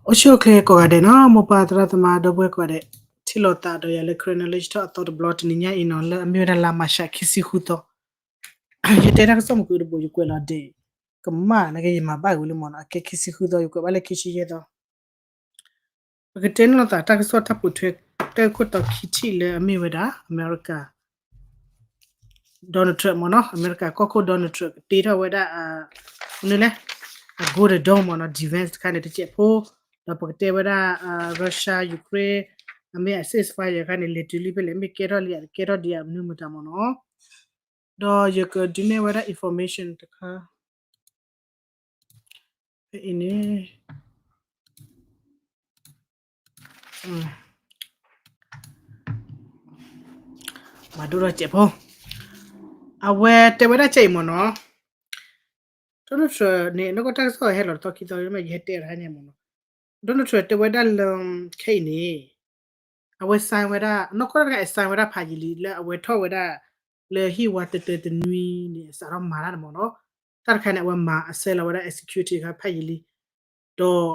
အိၣ်ဆူၣ်အိၣ်ချ့ကိးဂၤဒဲးနီၤ, မိၢ်ပၢ်သရၣ်သမါဒီပုၢ်ဝဲၢ်ကိးဂၤဒဲး, ထံၣ်လိာ်သးဒီးယၤလၢ Karen Knowledge Talk အသီတဘျီတနံၤညါအံၤနီၤ, လၢအမ့ၢ်ဝဲဒၣ်လါမၤရှးခံဆံဃုသီ, ယတဲတၢ်ကစီၣ်မုၢ်ကဒိၣ်ဘိ ယကွဲးလီၤဒ့ၣ်, ကမၣ်န့ၣ်က့ ယမၤဘၣ်ဝံၤလံမ့ၢ်နီၤ, အကဲခံဆံဃုသီ ယကွဲးဘၣ်လၢခံဆံယဲၢ်သီ ပကတဲန့ၢ်လိာ်သးတၢ်ကစီၣ်တၢ်ပိာ်ထွဲ တၢ်ဂ့ၢ်ခိၣ်တီခံထံၣ်လၢအမ့ၢ်ဝဲဒၣ် အမဲရကၤ Donald Trump မ့ၢ်နီၤ, အမဲရကၤကီၢ်ခိၣ် Donald Trump ကတ့ထီၣ်ဝဲဒၣ် မနုၤလဲၣ်, အ Golden Dome မ့ၢ်နီၤ, defense တခါန့ၣ်တစဲးဖိ, ဒီးပကတဲဝဲဒၣ် Russia Ukraine အမ့ၢ်အ ceasefire တခါန့ၣ် လဲၤတုၤလံဖဲလဲၣ်, မ့ၢ်ကဲထီၣ်လံဧါ တကဲထီၣ်ဒံးဧါ မနုၤမတၤမ့ၢ်နီၤ, ဒီးယကဒုးနဲၣ်ဝဲဒၣ် information တခါ ဖဲအံၤန့ၣ် မၤဒိၣ်ထီၣ်စဲးဖိ, အဝဲတဲဝဲဒၣ်စဲးအံၤမ့ၢ်နီၤ, Donald Trump န့ၣ် နီၢ်ကီၢ်တၢ်ကစီၣ်ဟဲလီၤတသီခံသီမ့ၢ် ယဟဲတဲတဟါညါမ့ၢ်နီၤ, Donald Trump တဲဝဲဒၣ်လၢ ခဲအံၤန့ၣ် အဝဲ sign ဝဲဒၣ် နီၢ်ကီၢ်တၢ်တခါအ sign ဝဲဒၣ်ဖးယံာ်လံ လၢအဝဲထီၣ်ဝဲဒၣ် လၢဟံၣ်ဝါတတၢတနွံန့ၣ် အစးထီၣ်မၤတၢ်န့ၣ်မ့ၢ်နီၤ, တၢ်တခါန့ၣ် အဝဲမၤအဆဲလီၤဝဲဒၣ် executive တခါဖးယံာ်လံ, ဒီး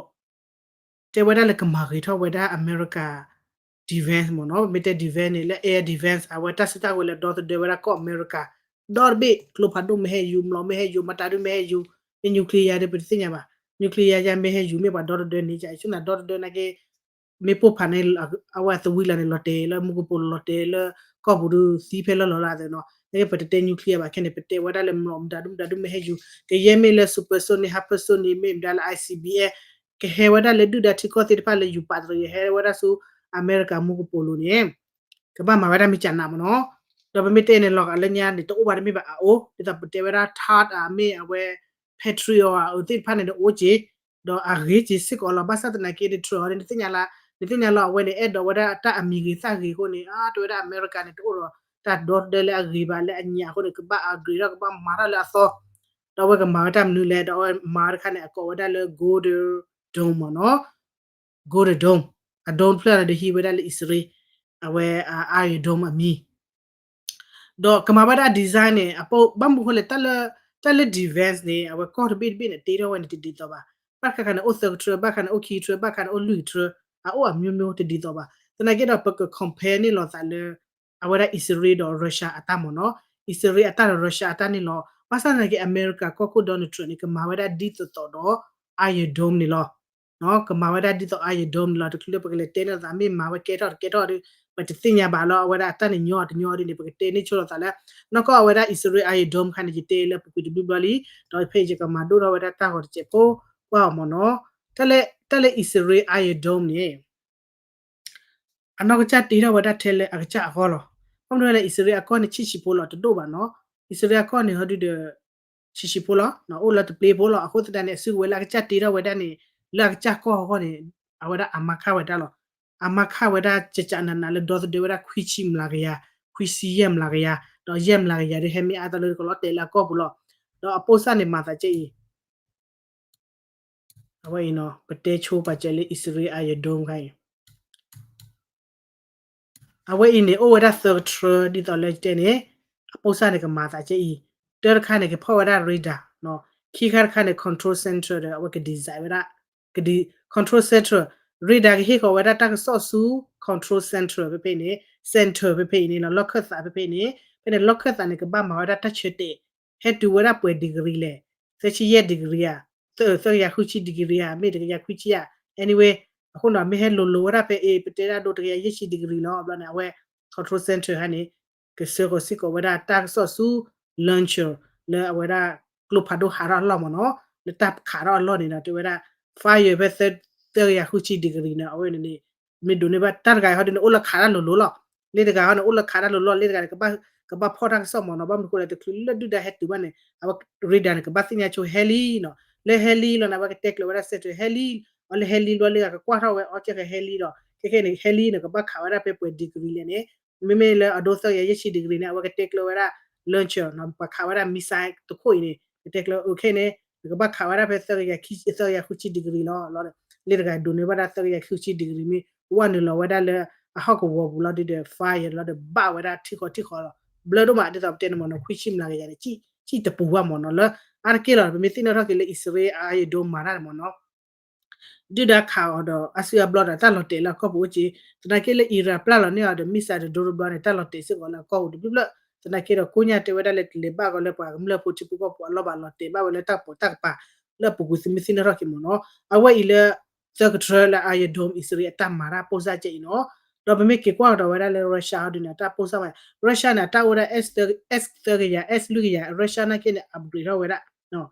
တဲဝဲဒၣ်လၢကမၤဂ့ၤထီၣ်ဝဲဒၣ်အမဲရကၤ defense မ့ၢ်နီၤ, မ့ၢ်တဲ defense န့ၣ် လၢ air defense အဝဲတၢ်စုတၢ်ဝဲၤလၢဒီသဒၢဝဲဒၣ်ကီၢ်အမဲရကၤ ဒီတဘ့ၣ်, ကျိဖးဒိၣ်မ့ၢ်ဟဲယူၤ, မျိာ်မ့ၢ်ဟဲယူၤ, မတၤဒုမ့ၢ်ဟဲယူၤ, မ့ၢ် nuclear ဒီး ပတသ့ၣ်ညါဘၣ်, nuclear ယါမ့ၢ်ဟဲယူၤ မ့ၢ်ပှၤဒီသဒၢန့ၣ် ယဆိကမိၣ်သးဒီသဒၢနာ်က့ မ့ၢ်ပိၢ်ဖးန့ၣ် အဝဲသဝံလၢန့ၣ် လီၤတဲာ်လၢမူကပိာ်လိၤ လီၤတဲာ်လၢကီၢ်ပူၤဒုးသံဖဲလၢလီၤလၢအသိးနီၤ, နာ်က့ပတတဲ nuclear ဘၣ်ခဲန့ၣ် ပတဲဝဲဒၣ်လၢမျိာ် မတၤဒုမတၤဒုမ့ၢ်ဟဲယူၤ, ကယဲၢ်မ့ၢ်လၢ supersonic, hypersonic မ့ၢ်မတၤလၢ I C B M ကဟဲဝဲဒၣ်လၢဒုၣ်ဒါထံကီၢ်သ့ၣ်တဖၣ်လၢယူၤပာ်တရံး ယဟဲဝဲဒၣ်ဆူအမဲရကၤမူကပိာ်လိၤန့ၣ် ကဘၣ်မၤဝဲဒၣ်မ့ၢ်ကနးမ့ၢ်နီၤ, ဒီးပမ့ၢ်တဲန့ၣ်လီၤဂာ်လၢညါန့ၣ် တအိၣ်ဘၣ်တမ့ၢ်ဘၣ်အအိၣ်, ဒ်သိးပတဲဝဲဒၣ် THAAD အမ့ၢ်အဝဲ Patriot အသ့ၣ်တဖၣ်န့ၣ် တအိၣ်က့ၤ, ဒီးအဂ့ၤက့ၤစ့ၢ်ကီးလီၤ, ဘၣ်ဆၣ်သနာ်က့ Trump န့ၣ် နသ့ၣ်ညါလၢ, နသ့ၣ်ညါလီၤ အဝဲန့ၣ် အဲၣ်ဒိးဝဲဒၣ်တၢ်အမံၤဂ့ၤသးဂ့ၤအဃိန့ၣ် အါ တဲဝဲဒၣ်အမဲရကၤန့ၣ် တအိၣ်ဒီးတၢ်ဒီသဒၢလၢအဂ့ၤဘၣ်လၢအညံၤအဃိန့ၣ် ကဘၣ်အဂ့ၤထီၣ် ကဘၣ်မၤထီၣ်လၢအသီ, ဒီးအဝဲကမၤဝဲတၢ်မနုၤလဲၣ်, ဒီးအဝဲမၤဝဲတခါန့ၣ် အကိးဝဲဒၣ်လၢ Golden Dome မ့ၢ်နီၤ Golden Dome, အ dome တဖျၢၣ်န့ၣ်ဒီးဟံးဝဲဒၣ်လၢအံၣ်စရ့လး အဝဲ Iron Dome အမံၤ, ဒီးကမၤဝဲဒၣ် design န့ၣ် အပိ ဘၣ်မနုၤအဃိလဲၣ်, တၢ်လၢ defense န့ၣ် အဝဲကီၢ်တဘ့ၣ်တဘ့ၣ်န့ၣ် တ့ထီၣ်ဝဲန့ၣ်တဒ်သိးဘၣ်, ဘၣ်တခါခါန့ၣ် အိၣ်သၢကထြၢ, ဘၣ်ခါန့ၣ်အိၣ်ခံကထြၢ, ဘၣ်ခါန့ၣ်အိၣ်လွံၢ်ကထြၢ, အအိၣ်အမျိုးမျိုးတဒ်သိးဘၣ်, သနာ်က့ဒီး ပက compare န့ၢ်လိာ်သးလၢ အဝဲဒၣ်အံၣ်စရ့လးဒီး Russia အတၢ်မ့ၢ်နီၤ, အံၣ်စရ့လးအတၢ်ဒီး Russia အတၢ်န့ၣ်လီၤ, ဘၣ်ဆၣ်သနာ်က့ အမဲရကၤကီၢ်ခိၣ် Donald Trump န့ၣ် ကမၤဝဲဒၣ်ဒ်သိးသိးဒီး Iron Dome န့ၣ်လီၤ. ကမၤဝဲဒၣ်ဒ်သိး Iron Dome န့ၣ်လီၤ, တချုးလၢပကလဲၤတဲန့ၢ်လိာ်သး မ့ၢ်မၤဝဲကဲထီၣ်တကဲထီၣ်ဒီး ပတသ့ၣ်ညါဘၣ်လီၤ, အဝဲဒၣ်အတၢ်န့ၣ်ညီအတညီဒ်န့ၣ် ပကတဲန့ၢ်ဆိလိာ်သးလၢ နီၢ်ကီၢ်အဝဲဒၣ်အံၣ်စရ့လး Iron Dome ခါန့ၣ် ယတဲလၢပူၤကွံာ်တဘျီဘျီလံ, ဒီးဖဲအံၤယကမၤဒိၣ်ထီၣ်ဝဲဒၣ်တၢ်ဂီၤတစဲးဖိ ကွၢ်အီၤမ့ၢ်နီၤ, တၢ်လၢအံၣ်စရ့လး Iron Dome န့ၣ် အနီၢ်ကစၢ်တ့ထီၣ်ဝဲဒၣ်ထဲလၢအကစၢ်အဂီၢ်လီၤ. ဘၣ်မနုၤလဲၣ် အံၣ်စရ့လးအကီၢ်န့ၣ် ဆံးဆံးဖိလီၤ, တဒိၣ်ဘၣ်နီၤ. အံၣ်စရ့လးအကီၢ်န့ၣ် ဟီဒုဒီး ဆံးဆံးဖိလီၤ, အိၣ်လၢတပျ့ၤဖိလီၤ. အဃိသတးန့ၣ် အစုကဝဲၤလၢအကစၢ်တ့ထီၣ်ဝဲဒၣ်န့ၣ် လၢအကစၢ်ကီၢ်အဂီၢ်န့ၣ် အဝဲဒၣ်အမၤခၣ်ဝဲဒၣ်လီၤ. အမၤခၣ်ဝဲဒၣ် ကကနးနး လၢဒီသဒၢဝဲဒၣ်ခွံဆံမျးကယၤ, ခွံဆံယဲၢ်မျးကယၤ, ဒီးယဲၢ်မျးကယၤဒီး ဟဲမ့ၢ်အါတလၢကလီၤတဲာ်လၢအကီၢ်ပူၤလီၤ. ဒီးအပိၢ်စၢ်န့ၣ် မၤသးကဲအံၤ အဝဲအံၤနီၤ, ပတဲဆိပာ်စၢၤလၢအံၣ်စရ့လး Iron Dome ခါအံၤ, အဝဲအံၤန့ၣ် အိၣ်ဝဲဒၣ်သၢကထြၢ ဒ်သိးလၢယတဲန့ၣ်, အပိၢ်စၢ်န့ၣ် ကမၤသးကဲအံၤ, တၢတခါန့ၣ် ကဖီၣ်ဝဲဒၣ် radar, ခံခါတခါန့ၣ် control center ဒီး အဝဲက design ဝဲဒၣ်, control center, radar ကဟ့ၣ်ဃီၤဝဲဒၣ်တၢ်ကစီၣ်ဆူ control center ဖဲဖဲအံၤန့ၣ်, center ဖဲဖဲအံၤန့ၣ်လီၤ, လီၢ်ခၢၣ်သးဖဲဖဲအံၤန့ၣ်, ဖဲန့ၣ်လီၢ်ခၢၣ်သးန့ၣ် ကဘၣ်မၤဝဲဒၣ်တၢ်ဆၢတဲာ် ဟဲတုၤဝဲဒၣ်ပှဲၤ degree လဲၣ်, သၢဆံယဲၢ် degree ဧါ, သၢကယၤဃုဆံ degree ဧါ, မ့ၢ်တကယၤခွံဆံဧါ, anyway, အဃိန့ၣ် မ့ၢ်ဟဲလိၤလိၤဝဲဒၣ်ဖဲအံၤ ပတဲဒၣ်ဒိတကယၤယဲၢ်ဆံ degree လီၤ. ဘျီန့ၣ် အဝဲ control center ခါန့ၣ် ကဆှၢဃီၤစ့ၢ်ကီးဝဲဒၣ်တၢ်ကစီၣ်ဆူ launcher လၢအဝဲဒၣ်ကျိဖးဒိၣ်ဟးထီၣ်အလီၢ်မ့ၢ်နီၤ, လၢတၢ်ခးထီၣ်အလီၢ်န့ၣ်ဒီး တဲဝဲဒၣ် fire ဖဲ သၢကယၤဃုဆံ degree န့ၣ် အဝဲန့ၣ်န့ၣ် မ့ၢ်ဒိးန့ၢ်ဘၣ်တၢ်တဂၤဟီဒ်န့ၣ် အိၣ်လၢခးတၢ်လိၤလိၤလီၤ. လ့တဂၤဟီန့ၣ် အိၣ်လၢခးတၢ်လိၤလိၤ လ့တဂၤန့ၣ် ကဘၣ်ဖီၣ်တၢ်ကစီၣ်မ့ၢ်နီၤ, ဘၣ်မနုၤဃိလဲၣ် တချုးလၢဒုၣ်ဒါဟဲတုၤဘၣ်န့ၣ် အဝဲ radar န့ၣ် ကဘၣ်သ့ၣ်ညါဆိဟဲလံနီၤ, လၢဟဲလံလီၤန့ၣ် အဝဲကတဲကျၢၤဝဲဒၣ် center ဟဲလံ, အီၤလၢဟဲလံဘျီလ့တဂၤကကွၢ်ထီၣ်ဝဲ အီၤကဟဲလံဒီး ခဲခဲန့ၣ် ဟဲလံန့ၣ် ကဘၣ်ခးဝဲဒၣ်ဖဲပှဲၤ degree လဲၣ်န့ၣ်, မ့မ့ၢ်လၢအဒိသၢကယၤယဲၢ်ဆံ degree န့ၣ် အဝဲကတဲကျၢၤဝဲဒၣ် launcher နီၤ, ပှၤခးဝဲဒၣ် missile တခိၣ်အံၤန့ၣ် ကတဲကျၢၤ ခဲန့ၣ် နကဘၣ်ခးဝဲဒၣ်ဖဲ သၢကယၤဃုဆံ degree လီၤ. လ့တဂၤဒိးန့ၢ်ဘၣ်ဒၣ် သၢကယၤဃုဆံ degree မ့ၢ်ဝဲနုာ်လီၤဝဲဒၣ်လၢအဟီၣ်ကဝီၤပူၤလီၤဒုဒီး fire လီၤဒီးဘၣ်ဝဲဒၣ်ထံဃီထံဃီလီၤ. ဘျၢဒိၣ်မး ဒ်သိးပတဲန့ၣ်မ့ၢ်နီၤ, ခွံဆံမျးကယၤန့ၣ် စံၣ်တပူၤဘၣ်မ့ၢ်နီၤ, လၢအါတက့ၢ်လီၤ ပမ့ၢ်သ့ၣ်နီၣ်ထီၣ်က့ၤလၢအံၣ်စရ့လး Iron Dome မၤတၢ်န့ၣ်မ့ၢ်နီၤ, ဒုၣ်ဒါခးအီၤဒီးအါစုအါဘျီဒီးတၢ်လီၤတဲာ်လၢအကီၢ်ပူၤအိၣ်က့, သနာ်က့လၢ Iran ပျၢ်လီၤန့ၢ်အီၤဒီး missile တဒိတဘျီန့ၣ် တၢ်လီၤတဲာ်စ့ၢ်ကီးလၢအကီၢ်ပူၤတဘျုးဘျၢၣ်, သနာ်က့ဒီးကိးညါတဲဝဲဒၣ်လၢ တလဲၤဘၣ်ကီးလၢပှၤကမျၢၢ်ဖိထံဖိကီၢ်ဖိအလီၢ်ဘၣ် လီၤတဲာ်ဘၣ်ဝဲလၢတၢ်ကပီၤတၢ်ကပၤ လၢအပူၤကွံာ်သုမ့ၢ်သ့ၣ်နီၣ်ထီၣ်က့ၤမ့ၢ်နီၤ. အဝဲအံၤလၢ သၢကထြၢလၢ Iron Dome အံၣ်စရ့လးအတၢ်မၤတၢ်ပိၢ်စၢ်ကဲအံၤနီၤ. ဒီးပမ့ၢ်က့ၤကွၢ်ကဒီးဝဲဒၣ်လၢ Russia ဟီဒုန့ၣ် အတၢ်ပိၢ်စၢ်ဝဲ, Russia န့ၣ် အတၢ်အိၣ်ဝဲဒၣ် S သၢကယၤ S လွံၢ်ကယၤ Russia နာ်က့န့ၣ် upgrade ထီၣ်ဝဲဒၣ်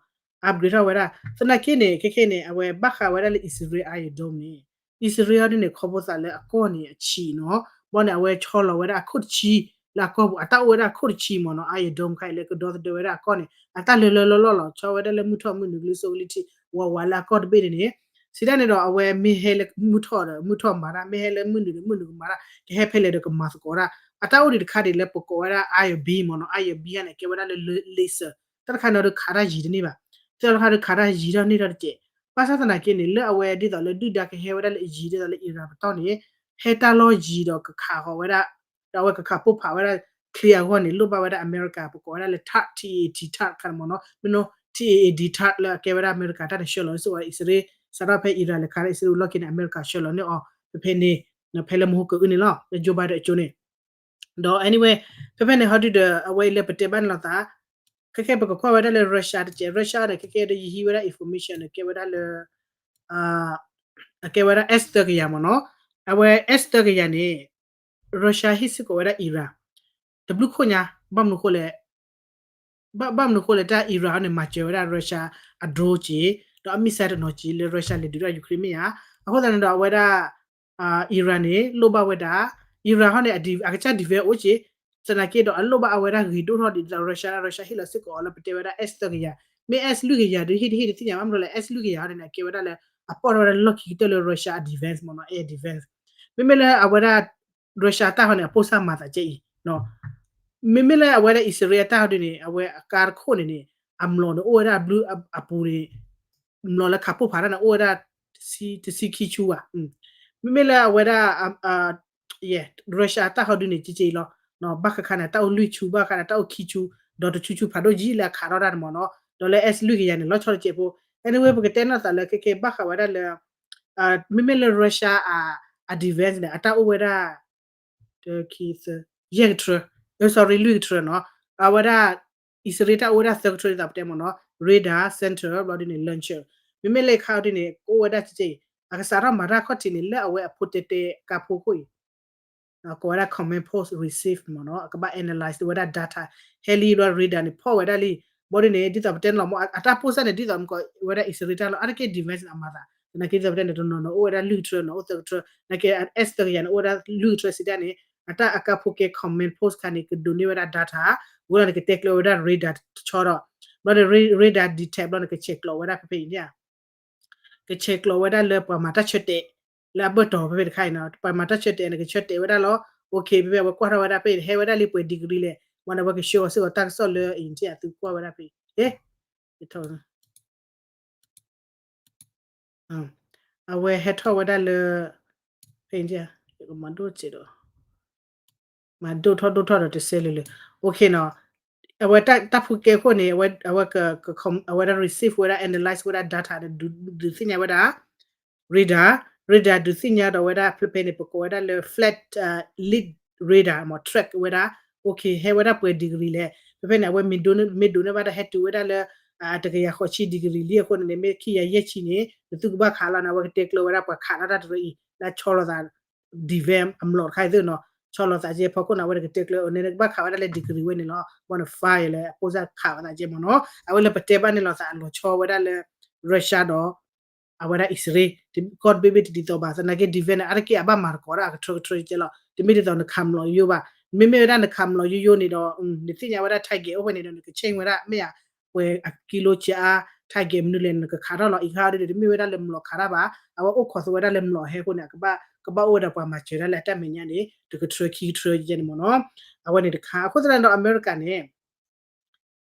upgrade ထီၣ်ဝဲဒၣ်. သနာ်က့န့ၣ် ခဲခဲန့ၣ် အဝဲဘၣ်ဃးဝဲဒၣ်လၢ အံၣ်စရ့လး Iron Dome န့ၣ်, အံၣ်စရ့လးဟီဒုန့ၣ် ခီဖျိသးလၢအကီၢ်န့ၣ်အဆံးနီၤ. ဘီန့ၣ် အဝဲဆီလီၤဝဲဒၣ်အခိၣ်တဆံ လၢအကီၢ်ပူၤ အတၢ်အိၣ်ဝဲဒၣ်အခိၣ်တဆံမ့ၢ်နီၤ Iron Dome ခါအံၤလၢကဒီသဒၢဝဲဒၣ်အကီၢ်န့ၣ် အတၢ်လၢလၢလီၢ်လီၢ်လီၤ ဆီဝဲဒၣ်လၢမုၢ်ထီၣ်မုၢ်နုာ်ကလုာ်စိကလုာ်ထံ ဝးဝးလၢအကီၢ်တဘ့ၣ်န့ၣ်န့ၣ်, စံးဒ်န့ၣ်ဒီး အဝဲမ့ၢ်ဟဲလၢမုၢ်ထီၣ်ဒီး မုၢ်ထီၣ်မၤတၢ်, မ့ၢ်ဟဲလၢမုၢ်နုာ်ဒီး မုၢ်နုာ်ကမၤတၢ်, ကဟဲဖဲလဲၣ်ဒီးကမၤသကိးတၢ်. အတၢ်အိၣ်ဒံးတခါဒံးလၢပကိးဝဲဒၣ် Iron Beam မ့ၢ်နီၤ Iron Beam န့ၣ် ကဲဝဲဒၣ်လၢ laser တၢ်တခါန့ၣ်ဒီးခးတၢ်ယံၤတန့ၢ်ဘၣ်, တၢ်တခါဒီးခးတၢ်ယံၤထီၣ်န့ၢ်ထီၣ်တကဲး. ဘၣ်ဆၣ်သနာ်က့န့ၣ် လၢအဝဲဒ်သိးလၢဒုၣ်ဒါကဟဲဝဲဒၣ်လၢအယံၤ ဒ်သိးလၢ Iran ပတီၢ်န့ၣ် ဟဲတၢ်လီၢ်ယံၤဒီးကခးဃီၤဝဲဒၣ်, ဒီးအဝဲကခးပိၢ်ဖးဝဲဒၣ် ချ့အဂီၢ်န့ၣ် လိၣ်ဘၣ်ဝဲဒၣ်အမဲရကၤ ပကိးဝဲဒၣ်လၢ THAAD, THAAD ခါန့ၣ်မ့ၢ်နီၤ, မ့ၢ်နီၤ THAAD, THAAD လၢအကဲဝဲဒၣ်အမဲရကၤတၢ်န့ၣ် ဆှၢလီၤစ့ၢ်ကီးအံၣ်စရ့လး, စးထီၣ်ဖဲ Iran လဲၤခးလၢအံၣ်စရ့လးအလီၢ်ခံန့ၣ် အမဲရကၤဆှၢလီၤန့ၢ်အီၤ ဖဲဖဲန့ၣ်, ဖဲလၢမဟိကအုၣ်န့ၣ်လီၤ လၢ Joe Biden အကၠိန့ၣ် ဒီး anyway ဖဲဖဲန့ၣ်ဟီဒုဒီး အဝဲအံၤလၢပတဲဘၣ်န့ၣ်လီၤသး, ခဲခဲပကကွၢ်ဝဲဒၣ်လၢ Russia တကဲး, Russia န့ၣ် ခဲခဲဒီးယဟံးဝဲဒၣ် information န့ၣ် ကဲဝဲဒၣ်လၢ အကဲဝဲဒၣ် S သၢကယၤမ့ၢ်နီၤ, အဝဲ S သၢကယၤန့ၣ် Russia ဟ့ၣ်စ့ၢ်ကီးဝဲဒၣ် Iran တဘျုးခိၣ်ညါ, ဘၣ်မနုၤဃိလဲၣ် ဘၣ်မနုၤဃိလဲၣ် တၢ် Iran န့ၣ် မၤစၢၤဝဲဒၣ် Russia အ drone က့ၤ, ဒီးအ missile တနီၤက့ၤလၢ Russia လဲၤဒုးတၢ် Ukraine မ့ၢ်ဧါ, အဃိသတးန့ၣ်ဒီး အဝဲဒၣ် Iran န့ၣ် လိၣ်ဘၣ်ဝဲဒၣ်, Iran ဟီန့ၣ် အကစၢ် defense အိၣ်က့ၤ, သနာ်က့ဒီးအလိၣ်ဘၣ်အဝဲဒၣ်ဂ့ၤဒိၣ်ထီၣ်ဒ်သိး Russia, Russia ဟ့ၣ်လီၤစ့ၢ်ကီးအီၤလၢပတဲဝဲဒၣ် S သၢကယၤ, မ့ၢ် S လွံၢ်ကယၤဒီးဟ့ၣ်တဟ့ၣ်တသ့ၣ်ညါဘၣ်မနုၤလဲၣ် S လွံၢ်ကယၤဟီန့ၣ် အကဲဝဲဒၣ်လၢ အပီၢ်ထီၣ်ဝဲဒၣ်လၢလီၢ်ခံကတၢၢ်လၢ Russia အ defense မ့ၢ်နီၤ air defense, မ့မ့ၢ်လၢအဝဲဒၣ် Russia တၢ်ဟီန့ၣ် အပိၢ်စၢ်မၤသးကဲအံၤ မ့မ့ၢ်လၢအဝဲဒၣ်အံၣ်စရ့လးတၢ်ဟီဒုန့ၣ် အဝဲအကါတခိၣ်န့ၣ်န့ၣ် အမျိာ်န့ၣ်အိၣ်ဝဲဒၣ်ဘျုးအပူၤန့ၣ် မျိာ်လၢခးပိၢ်ဖးတၢ်န့ၣ် အိၣ်ဝဲဒၣ်တဆံခံဆူဘၣ်, မ့မ့ၢ်လၢအဝဲဒၣ် Russia တၢ်ဟီဒုန့ၣ် ကက့ၤလီၤ, ဘၣ်ဃးခါန့ၣ် တၢ်အိၣ်လွံၢ်ဆူ ဘၣ်ဃးန့ၣ် တၢ်အိၣ်ခံဆူ, ဒီးတဆူဆူဖးဒိၣ်ယံာ်လၢအခးထီၣ်တၢ်န့ၣ်မ့ၢ်နီၤ, ဒီးလၢ S လွံၢ်ကယၤန့ၣ် လီၤဆီတကဲးဖိ, anyway ပကတဲနီၢ်သးလၢခဲခဲဘၣ်ဃးဝဲဒၣ်လၢ မ့မ့ၢ်လၢ Russia အ defense န့ၣ် အတၢ်အိၣ်ဝဲဒၣ် တခံသၢ ယဲၢ်ကထြၢ, sorry လွံၢ်ကထြၢနီၤ, အဝဲဒၣ် အံၣ်စရ့လးတၢ်အိၣ်ဝဲဒၣ်သၢကထြၢဒ်သိးပတဲမ့ၢ်နီၤ, radar center ဘျီဒ်န့ၣ် launcher, မ့မ့ၢ်လၢခါအီၤဒ်န့ၣ် ကအိၣ်ဝဲဒၣ်ကက့ၤ, အကစးထီၣ်မၤတၢ်ခီၣ်ထံးန့ၣ် လၢအဝဲအဖိတဲတဲကါဖိခိၣ်အံၤ ကိးဝဲဒၣ် command post receive မ့ၢ်နီၤ, အကဘၣ် analyze ဝဲဒၣ် data, ဟဲလံဘျီ radar န့ၣ် ဖီၣ်ဝဲဒၣ်လံ, ဘျီဒ်န့ၣ် ဒ်သိးပတဲန့ၣ်လီၤမ့ၢ် အတၢ်ပိၢ်စၢ်န့ၣ် ဒ်သိးမ့ၢ်ကီးဝဲဒၣ်အံၣ်စရ့လးတၢ်လီၤ, အါတက့ၢ် defense န့ၣ် အမၤသး, သနာ်က့ဒ်သိးပတဲန့ၣ် တနီၤနီၤအိၣ်ဝဲဒၣ်လွံၢ်ကထြၢ နီၤအိၣ်သၢကထြၢ, သနာ်က့ S သၢကယၤန့ၣ် အိၣ်ဝဲဒၣ်လွံၢ်ကထြၢစံးဒ်န့ၣ်, အတၢ်အကါဖိကဲ command post ခါန့ၣ် ကဒိးန့ၢ်ဝဲဒၣ် data, ဝဲလီၤန့ၣ် ကတဲကျၢၤဝဲဒၣ် radar တဆီဒီး, ဘျီန့ၣ် radar detect ဘျီန့ၣ် ကဆဲးကျိးဝဲဒၣ်ဖဲဖဲအံၤန့ၣ် ကဆဲးကျိးဝဲဒၣ်လၢပှၤမၤတၢ်ဆၢတဲာ် လၢအဘၢၣ်တီၤဖဲဖဲတခါအံၤနီၤ, ပှၤမၤတၢ်ဆၢတဲာ်န့ၣ် ကဆၢတဲာ်ဝဲဒၣ်လီၤ, okay ဖဲဖဲအဝဲကွၢ်ထီၣ်ဝဲဒၣ်ဖဲအံၤ ဟဲဝဲဒၣ်လံပှဲၤ degree လဲၣ်, မ့ၢ်န့ၣ် အဝဲကဆှၢအီၤစ့ၢ်ကီးတၢ်ကစီၣ်လၢအံၤန့ၣ် အသုကွၢ်ဝဲဒၣ်ဖဲအံၤ, အဝဲဟဲထီၣ်ဝဲဒၣ်လၢ ဖဲအံၤ ယကမၤဒိၣ်စဲးဒီး မၤဒိၣ်ထီၣ်ဒိၣ်ထီၣ်ဒီးတစဲးလၢာ်လၢာ်, okay နီၤ, အဝဲတၢ်ဖူကဲခိၣ်န့ၣ် အဝဲ အဝဲက အဝဲဒၣ် receive ဝဲဒၣ် analyze ဝဲဒၣ် data ဒီးဒုးသ့ၣ်ညါဝဲဒၣ် radar, radar ဒုးသ့ၣ်ညါဒီးဝဲဒၣ်ဖဲဖဲန့ၣ် ပကိးဝဲဒၣ်လၢ flat lit radar မ့ၢ် track ဝဲဒၣ်, okay ဟဲဝဲဒၣ်ပှဲၤ degree လဲၣ်, ဖဲဖဲန့ၣ် အဝဲမ့ၢ်ဒိးန့ၢ်ဘၣ်ဒီးဟဲတုၤဝဲဒၣ်လၢ တကယၤဃိးဆံ degree လံအဃိန့ၣ်န့ၣ် မ့ၢ်ခံကယၤယဲၢ်ဆံန့ၣ် နသုကဘၣ်ခးလီၤန့ၣ် အဝဲကတဲကျၢၤဝဲဒၣ်ပှၤခးတၢ်တရၢအံၤ လၢဆီလီၤသး defense အမျိာ်တခါအံၤသ့ၣ်နီၤ, ဆီလီၤသးကဲဖီခိၣ်န့ၣ် အဝဲကတဲကျၢၤအီၤန့ၣ် နကဘၣ်ခးဝဲဒၣ်လၢ degree ဝဲန့ၣ်လီၤ, ဘီန့ၣ် fire လၢအပိၢ်စၢ်ခးဝဲသးကဲမ့ၢ်နီၤ, အဝဲလၢပတဲဘၣ်န့ၣ်လီၤသးအလီၤဆီဝဲဒၣ်လၢ Russia ဒီး အဝဲဒၣ်အံၣ်စရ့လး ကီၢ်တဘ့ၣ်ဘ့ၣ်တဒ်သိးဘၣ်, သနာ်က့ defense န့ၣ် အါတက့ၢ်အဘၣ်မၤသကိးဒၣ်အကထြၢကထြၢကဲလီၤ, တမ့ၢ်ဒ်သိးနခးမျိာ်ယိယိဘၣ်, မ့မ့ၢ်ဝဲဒၣ်နခးမျိာ်ယိယိန့ၣ်ဒီး နသ့ၣ်ညါဝဲဒၣ် target အိၣ်ဖဲန့ၣ်ဒီး နက change ဝဲဒၣ် မ့ၢ်ဧါ ပှဲၤအကံလိဆံးအါ target မနုၤလဲၣ် နကခးထီၣ်လီၤ, အံၤခါအီၤဒ်န့ၣ် တမ့ၢ်ဝဲဒၣ်လၢမျိာ်ခးတၢ်ဘၣ်, အဝဲအိၣ်ခိးသူဝဲဒၣ်လၢမျိာ်ဟဲအဃိန့ၣ် ကဘၣ်အိၣ်ဝဲဒၣ်ပှၤမၤစၢၤဒၣ်လၢအတၢ်မဲာ်ညါန့ၣ် တကထြၢခံကထြၢယဲန့ၣ်မ့ၢ်နီၤ, အဝဲန့ၣ်တခါ, အဃိသတးဒီး အမဲရကၤန့ၣ်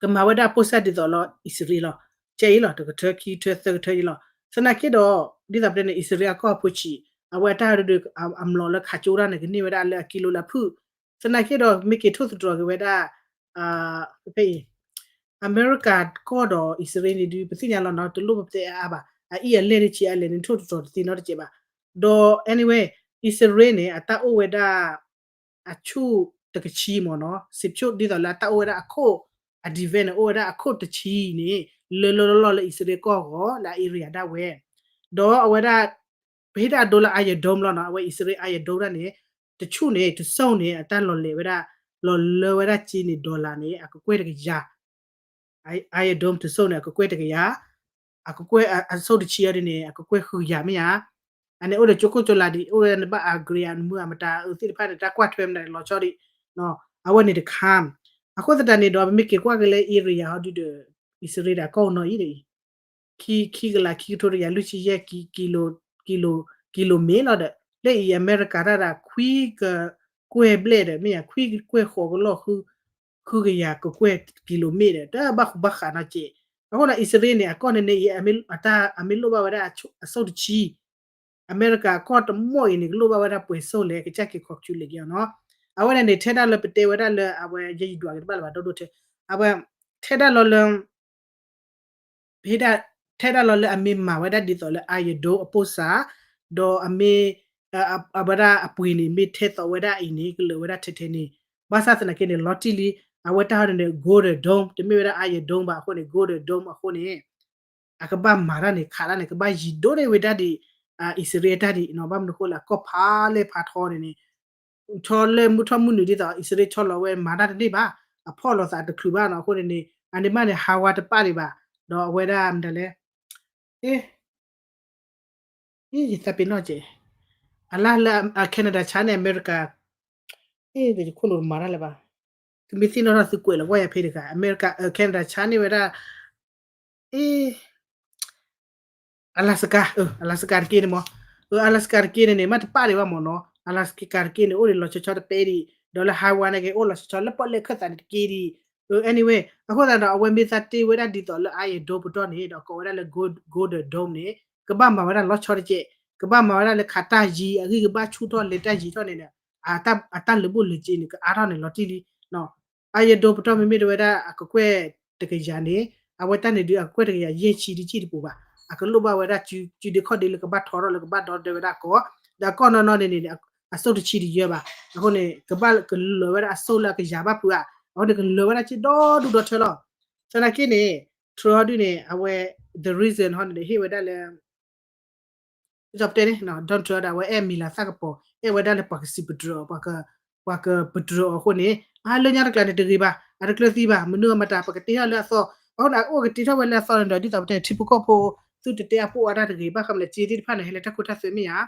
ကမၤဝဲဒၣ်ပိၢ်စၢ်ဒ်သိးလီၤ အံၣ်စရ့လးလီၤ, ကဲအံၤလီၤ တကထြၢခံကထြၢသၢကထြၢအံၤလီၤ, သနာ်က့ဒီး ဒ်သိးပတဲန့ၣ် အံၣ်စရ့လးအကီၢ်အဖိဆံး အဝဲအတၢ်ဒုး အမျိာ်လၢခးကၠိတၢ်န့ၣ် ကန့ၢ်ဝဲဒၣ်လၢအကံလိလၢအဖုၣ်, သနာ်က့ဒီး မ့ၢ်က့ၤထိၣ်သတြီၤက့ၤဝဲဒၣ် ဖဲအံၤ အမဲရကၤကီၢ်ဒီးအံၣ်စရ့လးန့ၣ်ဒုး ပသ့ၣ်ညါလီၤနီၤ တလိၣ်ပတဲအါအါဘၣ်, အအံၣ်အလဲၢ်တဆံးအလဲၣ်န့ၣ် ထိၣ်တတီၤတသ့နီတစဲးဘၣ်. ဒီး anyway အံၣ်စရ့လးန့ၣ် အတၢ်အိၣ်ဝဲဒၣ် အဆူၣ်တကဆံမ့ၢ်နီၤ, စံးဖျိဒ်သိးလၢအတၢ်အိၣ်ဝဲဒၣ်အခိၣ် အ defense န့ၣ် အိၣ်ဝဲဒၣ်အခိၣ်တဆံန့ၣ် လၢလၢလီၢ်လီၢ်လၢအံၣ်စရ့လးကီၢ်ဂီၤလၢအ area ဒၣ်ဝဲ, ဒီးအဝဲဒၣ် ပဟ့ၣ်တၢ်ဒိလၢ Iron Dome လီၤနီၤ, အဝဲအံၣ်စရ့လး Iron Dome ဒၣ်န့ၣ် တဆူၣ်န့ၣ် တစိၢ်န့ၣ် အတၢ်လီၤလဲၤဝဲဒၣ် လီၤလၢဝဲဒၣ်က့န့ၣ် dollar န့ၣ် အကကွဲၢ်တကယၤ Iron Dome တစိၢ်န့ၣ် အကကွဲၢ်တကယၤ, အကကွဲၢ်အစိၣ်တဆံအံၤဒ်န့ၣ် အကကွဲၢ်ဃုကယၤမ့ၢ်ဧါ. အန့ၣ်အိၣ်ဒီးကၠိခိၣ်ကၠိလၤဒ် အိၣ်ဝဲနဘၣ် agree အနမုၢ်အမတၤအသ့ၣ်တဖၣ်န့ၣ် တၢ်ကွၢ်ထွဲမနုၤလီၤဆီဒံး, အဝဲန့ၣ်တခါ, အဃိသတးန့ၣ်ဒီး ပမ့ၢ်က့ၤကွၢ်က့ၤလၢ area ဟီဒုဒီး အံၣ်စရ့လးဒီးကီၢ်နီၤအံၤဒီး ခံ ခံကလးခံကထိတကယၤလွံၢ်ဆံယဲၢ် ကံ ကံလိၤမ့ၢ်လီၤဒီး လၢအံၤ အမဲရကၤတၢ်ဒၣ် ခွံကကွဲၢ်ဘျဲၣ်ဒီး မ့ၢ်ယၤ ခွံကကွဲၢ်ဃိးကလီၢ် ဃုကယၤကကွဲၢ်ကံလိၤမ့ၢ်ဒီး တၢ်ဘၣ်ဃူဘၣ်ဃးနီၤစဲး. အဃိဒီး အံၣ်စရ့လးန့ၣ် အကီၢ်န့ၣ်န့ၣ်အံၤ အမ့ၢ်လိၣ်ဘၣ်ဝဲဒၣ်အစိၣ်တဆံ အမဲရကၤကီၢ်တမီၢ်အံၤန့ၣ် ကလိၣ်ဘၣ်ဝဲဒၣ်ပှဲၤစိၣ်လဲၣ် ကစၢ်က့ၤ calculate က့ၤအီၤနီၤ. အဝဲဒၣ်န့ၣ် ထဲဒၣ်လၢပတဲဝဲဒၣ်လၢအဝဲ ယဲယဒွးက့ၤတဘၣ်လၢၤဘၣ်ဒိၣ်ဒိၣ်ထဲ အဝဲ ထဲဒၣ်လီၤလၢ ပဟ့ၣ်ဒၣ် ထဲဒၣ်လီၤလၢအမ့ၢ်မၤဝဲဒၣ်ဒ်သိးလၢ Iron Dome အပိၢ်စး ဒီးအမ့ၢ် အဝဲဒၣ်အပှ့ၤန့ၣ် မ့ၢ်ထဲသိးဝဲဒၣ်အံၤန့ၣ် ကလၢာ်ဝဲဒၣ်ထဲထဲန့ၣ် ဘၣ်ဆၣ်သနာ်က့န့ၣ် လီၤတံၢ်လံ အဝဲတၢ်ဟီန့ၣ်န့ၣ် Golden Dome တမ့ၢ်ဝဲဒၣ် Iron Dome ဘၣ်အဃိန့ၣ် Golden Dome အဃိန့ၣ် အကဘၣ်မၤတၢ်န့ၣ် ခးတၢ်န့ၣ် ကဘၣ်ယံၤဒိၣ်န့ၢ်ဝဲဒၣ်ဒ် အံၣ်စရ့လးတၢ်ဒ်နီၤ ဘၣ်မနုၤအဃိလၢအကီၢ်ဖးလဲၢ်ဖးထီန့ၣ်န့ၣ် ထီလၢမုၢ်ထီၣ်မုၢ်နုာ်ဒ်သိး အံၣ်စရ့လးဆီလီၤဝဲမၤတၢ်တန့ၢ်ဘၣ် အဖီၣ်လိာ်သးတချုးဘၣ်နီၤ အဃိန့ၣ်န့ၣ် အန့ၣ်မးန့ၣ် ဟးဝါတပၣ်ဒံးဘၣ် ဒီးအဝဲဒၣ်မတၤလဲၣ် အ့ ယသးပ့ၤနီၣ်ကဲး အလါလၢ Canada ဆါန့ၢ်အမဲရကၤ အ့ ယခိၣ်လိာ်တမၤတၢ်လၢၤဘၣ် သုမ့ၢ်သ့ၣ်နီၣ်ထီၣ်သုကွဲးလီၤကွၢ်ယၤဖဲတဂၤ အမဲရကၤ Canada ဆါန့ၢ်ဝဲဒၣ် အ့ Alaska, Alaska တက့ၢ်န့ၣ်မး, Alaska တက့ၢ်န့ၣ်န့ၣ် မ့ၢ်တပၣ်ဒံးဘၣ်မ့ၢ်နီၤ, Alaska တက့ၢ်န့ၣ် အိၣ်ဒံးလီၤဆီဆီတပဲဒံး, ဒီးလၢ Hawaii န့ၣ်က့ၤ အိၣ်လီၤဆီဆီလၢပီၣ်လဲၣ်ခၢၣ်သးန့ၣ်တက့ၢ်ဒံး, anyway အဃိသတးဒီး အဝဲမ့ၢ်သးတ့ဝဲဒၣ်ဒ်သိးလၢ Iron Dome ပတီၢ်န့ၣ် ဒီးကိးဝဲဒၣ်လၢ Golden Dome န့ၣ် ကဘၣ်မၤဝဲဒၣ်လီၤဆီတက့ၢ်, ကဘၣ်မၤဝဲဒၣ်လၢခးတၢ်ယံၤ အဂံၢ်ကဘၣ်ဆူၣ်ထီၣ်လဲၤတၢ်ယံၤထီၣ်န့ၣ်ဒီး အတၢ်လၢာ်ဘူၣ်လၢာ်စ့ၤန့ၣ် ကအါထီၣ်န့ၣ်လီၤတံၢ်လံ Iron Dome ပတီၢ်မ့မ့ၢ်တဝဲဒၣ်အကကွဲၢ်တကယၤန့ၣ်, အဝဲတၢ်န့ၣ်ဒုးအကကွဲၢ်တကယၤယဲၢ်ဆံဒ်စံၣ်တပူၤဘၣ်, အကလိၣ်ဘၣ်ဝဲဒၣ်စုဒ့ခီၣ်ဒ့လၢကဘၣ်ထီထီၣ်လၢကဘၣ်ဒီသဒၢဝဲဒၣ်ကီၢ်, ဒီးကီၢ်နီၢ်နီၢ်န့ၣ်န့ၣ် အစိၣ်တဆံတယၢဘၣ်, အဃိန့ၣ် ကဘၣ်ကလၢာ်ဝဲဒၣ်အစိၣ်လၢအကယၤဘၣ်ဖုးဧါ, အဃိန့ၣ် ကလၢာ်ဝဲဒၣ်စ့ၢ်ဒီဒူၣ်ဒီထၢလီၤ, သနာ်က့န့ၣ် Trump ဟီဒုန့ၣ် အဝဲ the reason ဟီန့ၣ် ဟ့ၣ်ဝဲဒၣ်လၢ ဒ်သိးပတဲန့ၣ် Donald Trump ဒီးအဝဲအဲၣ်မံၤလၤသၣ်ကပီၤ အဲၣ်ဝဲဒၣ်လၢပှၤကစံးပတြၢၤအီၤ, ပှၤကပတြၢၤအီၤအဃိန့ၣ် အါလၢညါတကျါန့ၣ်တဂ့ၤဘၣ်, အတကျၢၤသံဘၣ်, မနုၤအမတၤ ပကတ့ထီၣ်လၢအသီ, အဃိန့ၣ် အအိၣ်ကတ့ထီၣ်ဝဲလၢအသီန့ၣ်ဒီး ဒ်သိးပတဲန့ၣ် ထံဖိကီၢ်ဖိ သုတတဲအပိၢ်အါတၢ်တဂ့ၤ, ဘၣ်ဃးမလဲၣ် စ့သ့ၣ်တဖၣ်န့ၣ် ဟဲလၢတၢ်ခိတၢ်သွဲမ့ၢ်ဧါ,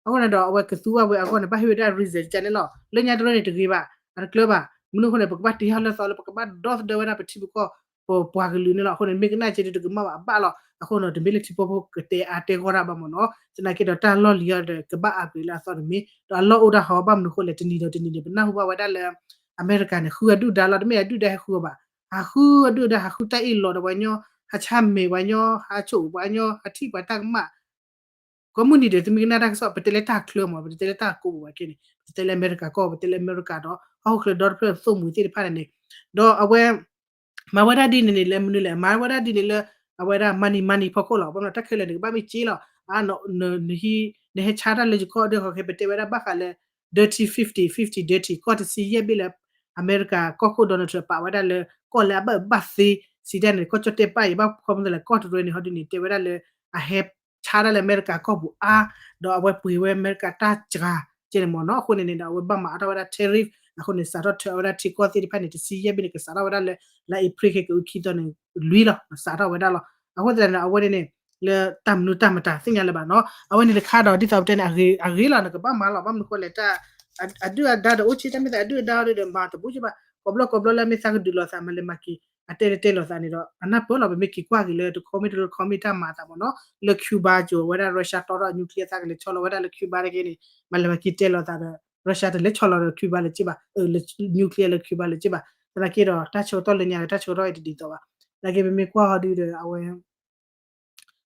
အဃိန့ၣ်ဒီး အဝဲကသူဘၣ်ဝဲအဂီၢ်န့ၣ် ဘၣ်ဟ့ၣ်ဝဲဒၣ် reason ကန့ၣ်လီၤ, လၢညါတရၢန့ၣ်တဂ့ၤဘၣ်, အတကျၢၤဘၣ်, မနုၤအဃိန့ၣ် ပကဘၣ်တ့ထီၣ်လၢအသီလၢပကဘၣ်ဒီသဒၢဝဲဒၣ်ပထံပကီၢ် ပပှၤကလုာ်န့ၣ်လီၤ, အဃိန့ၣ် မ့ၢ်ကနၣ်က့ဒုးတကမၣ်ဘၣ်အဘၣ်လီၤ, အဃိန့ၣ် တမ့ၢ်လၢထံဖိကီၢ်ဖိကတဲအါတဲဂီၢ်တၢ်ဘၣ်မ့ၢ်နီၤ, သနာ်က့ဒီးတၢ်လီၢ်လံၤအီၤဒီး ကဘၣ်အါပှ့ၤလၢအသီတမ့ၢ်, ဒီးအလီၢ်အိၣ်ဒၣ်ဟီ ဘၣ်မနုၤအဃိလဲၣ် တနံၤဒီးတနံၤန့ၣ် ပနၢ်ဟူဘၣ်ဝဲဒၣ်လၢ အမဲရကၤန့ၣ် ဃုအဒုၣ်ဒါလီၤ, တမ့ၢ်အဒုၣ်ဒါဟဲဃုအီၤဘၣ်, ဟးဃုအဒုၣ်ဒါ ဟးဃုတၢ်အ့ၣ်လိာ်ဒီးပှၤကညီ, ဟးဆါမဲာ်ပှၤကညီ, ဟးဆိၣ်ပှၤကညီ, ဟးထံၣ်ပှၤတၢ်ကမၣ် ကိးမုၢ်နံၤဒီး သုမ့ၢ်ကနၣ်တၢ်ကစီၣ် ပတဲလၢတၢ်ချၢမ့ၢ် ပတဲလၢတၢ်ကိးပူၤဝဲက့န့ၣ် ပတဲလၢအမဲရကၤကီၢ် ပတဲလၢအမဲရကၤဒီး ဟီၣ်ခိၣ်ချၢဒီတဖျၢၣ်သိၣ်မှံၤသ့ၣ်တဖၣ်န့ၣ်န့ၣ်, ဒီးအဝဲ မၤဝဲဒၣ်ဒ်န့ၣ်န့ၣ် လၢမနုၤလဲၣ် မၤဝဲဒၣ်ဒ်န့ၣ်လၢ အဝဲဒၣ် money money ဖီခိၣ်လီၤ, ဘၣ်မနုၤတၢ်ခဲလၢာ်န့ၣ် ကဘၣ်မ့ၢ်စ့လီၤ, နဟဲဆါတၢ်လၢယကီၢ်ဒီး ပတဲဝဲဒၣ်ဘၣ်ဃးလၢ dirty fifty, fifty dirty ကီၢ်တဆံယဲၢ်ဘ့ၣ်လၢ အမဲရကၤကီၢ်ခိၣ် Donald Trump ပာ်ဝဲဒၣ်လၢ ကီၢ်လၢအဘၣ်အၢဘၣ်သီ စံးတၢ်န့ၣ် ကီၢ်ကၠီၣ်တဲၣ်ပၣ်အံၤ ဘၣ်ခီဖျိလၢကီၢ်တရၢန့ၣ် ဟီဒ်န့ၣ် တဲဝဲဒၣ်လၢ အဟဲဆါတၢ်လၢအမဲရကၤကီၢ်ပူၤအါ, ဒီးအဝဲပှ့ၤဝဲအမဲရကၤတၢ်စှၤကဲန့ၣ်မ့ၢ်နီၤ, အဃိန့ၣ်န့ၣ်ဒီး အဝဲဘၣ်မၤအါထီၣ်ဝဲဒၣ် tariff အဃိန့ၣ် စးထီၣ်ထၢအဝဲဒၣ်ထံကီၢ်သ့ၣ်တဖၣ်န့ၣ် တဆံယဲၢ်ဘ့ၣ်န့ၣ် ကစးထီၣ်ဝဲဒၣ်လၢ လါအ့ဖြ့ၣ်ခဲကအုခံသီန့ၣ် လွံၢ်လီၤ စးထီၣ်ဝဲဒၣ်လီၤ, အဃိသတးန့ၣ် အဝဲန့ၣ်န့ၣ် လၢတၢ်မနုၤတၢ်မတၤသ့ၣ်ညါလၢၤဘၣ်နီၤ, အဝဲန့ၣ်တခါဒီး ဒ်သိးပတဲန့ၣ် အဂ့ၤလီၤ နကဘၣ်မၤလီၤ ဘၣ်မနုၤဃိလဲၣ် တၢ် အဒုၣ်အဒါဒီးအိၣ်ဆံတၢ်မ့ၢ်သးအဒုၣ်အဒါဒီးမၤတဘူးကဘၣ်, ကိးဘျီကိးဘျီလၢအမ့ၢ်သးကဒုးလိာ်သးမၤလဲၤမၤက့ၤ အတဲလၢတဲလိာ်သးန့ၣ်ဒီး အနၢ်ပၢၢ်လီၤ ပမ့ၢ်က့ၤကွၢ်က့ၤလၢတခီမ့ၢ်တခီမ့ၢ်တၢ်မၤအသးမ့ၢ်နီၤ, လၢ Cuba ကၠိဝဲဒၣ် Russia တီထီၣ် nuclear သးကလဲၤဆီလီၤဝဲဒၣ်လၢ Cuba တက့ၢ်န့ၣ် မၤလဲၤမၤက့ၤတဲလိာ်သးဒီး Russia တလဲၤဆီလီၤဒီး Cuba လၢၤက့ဘၣ်, လၢ nuclear လၢ Cuba လၢၤက့ဘၣ်, သနာ်က့ဒီး တၢ်ဆၢကတီၢ်လၢညါဒီး တၢ်ဆၢကတီၢ်အံၤတဒ်သိးဘၣ်, သနာ်က့ပမ့ၢ်ကွၢ်ဟီဒုဒီး အဝဲ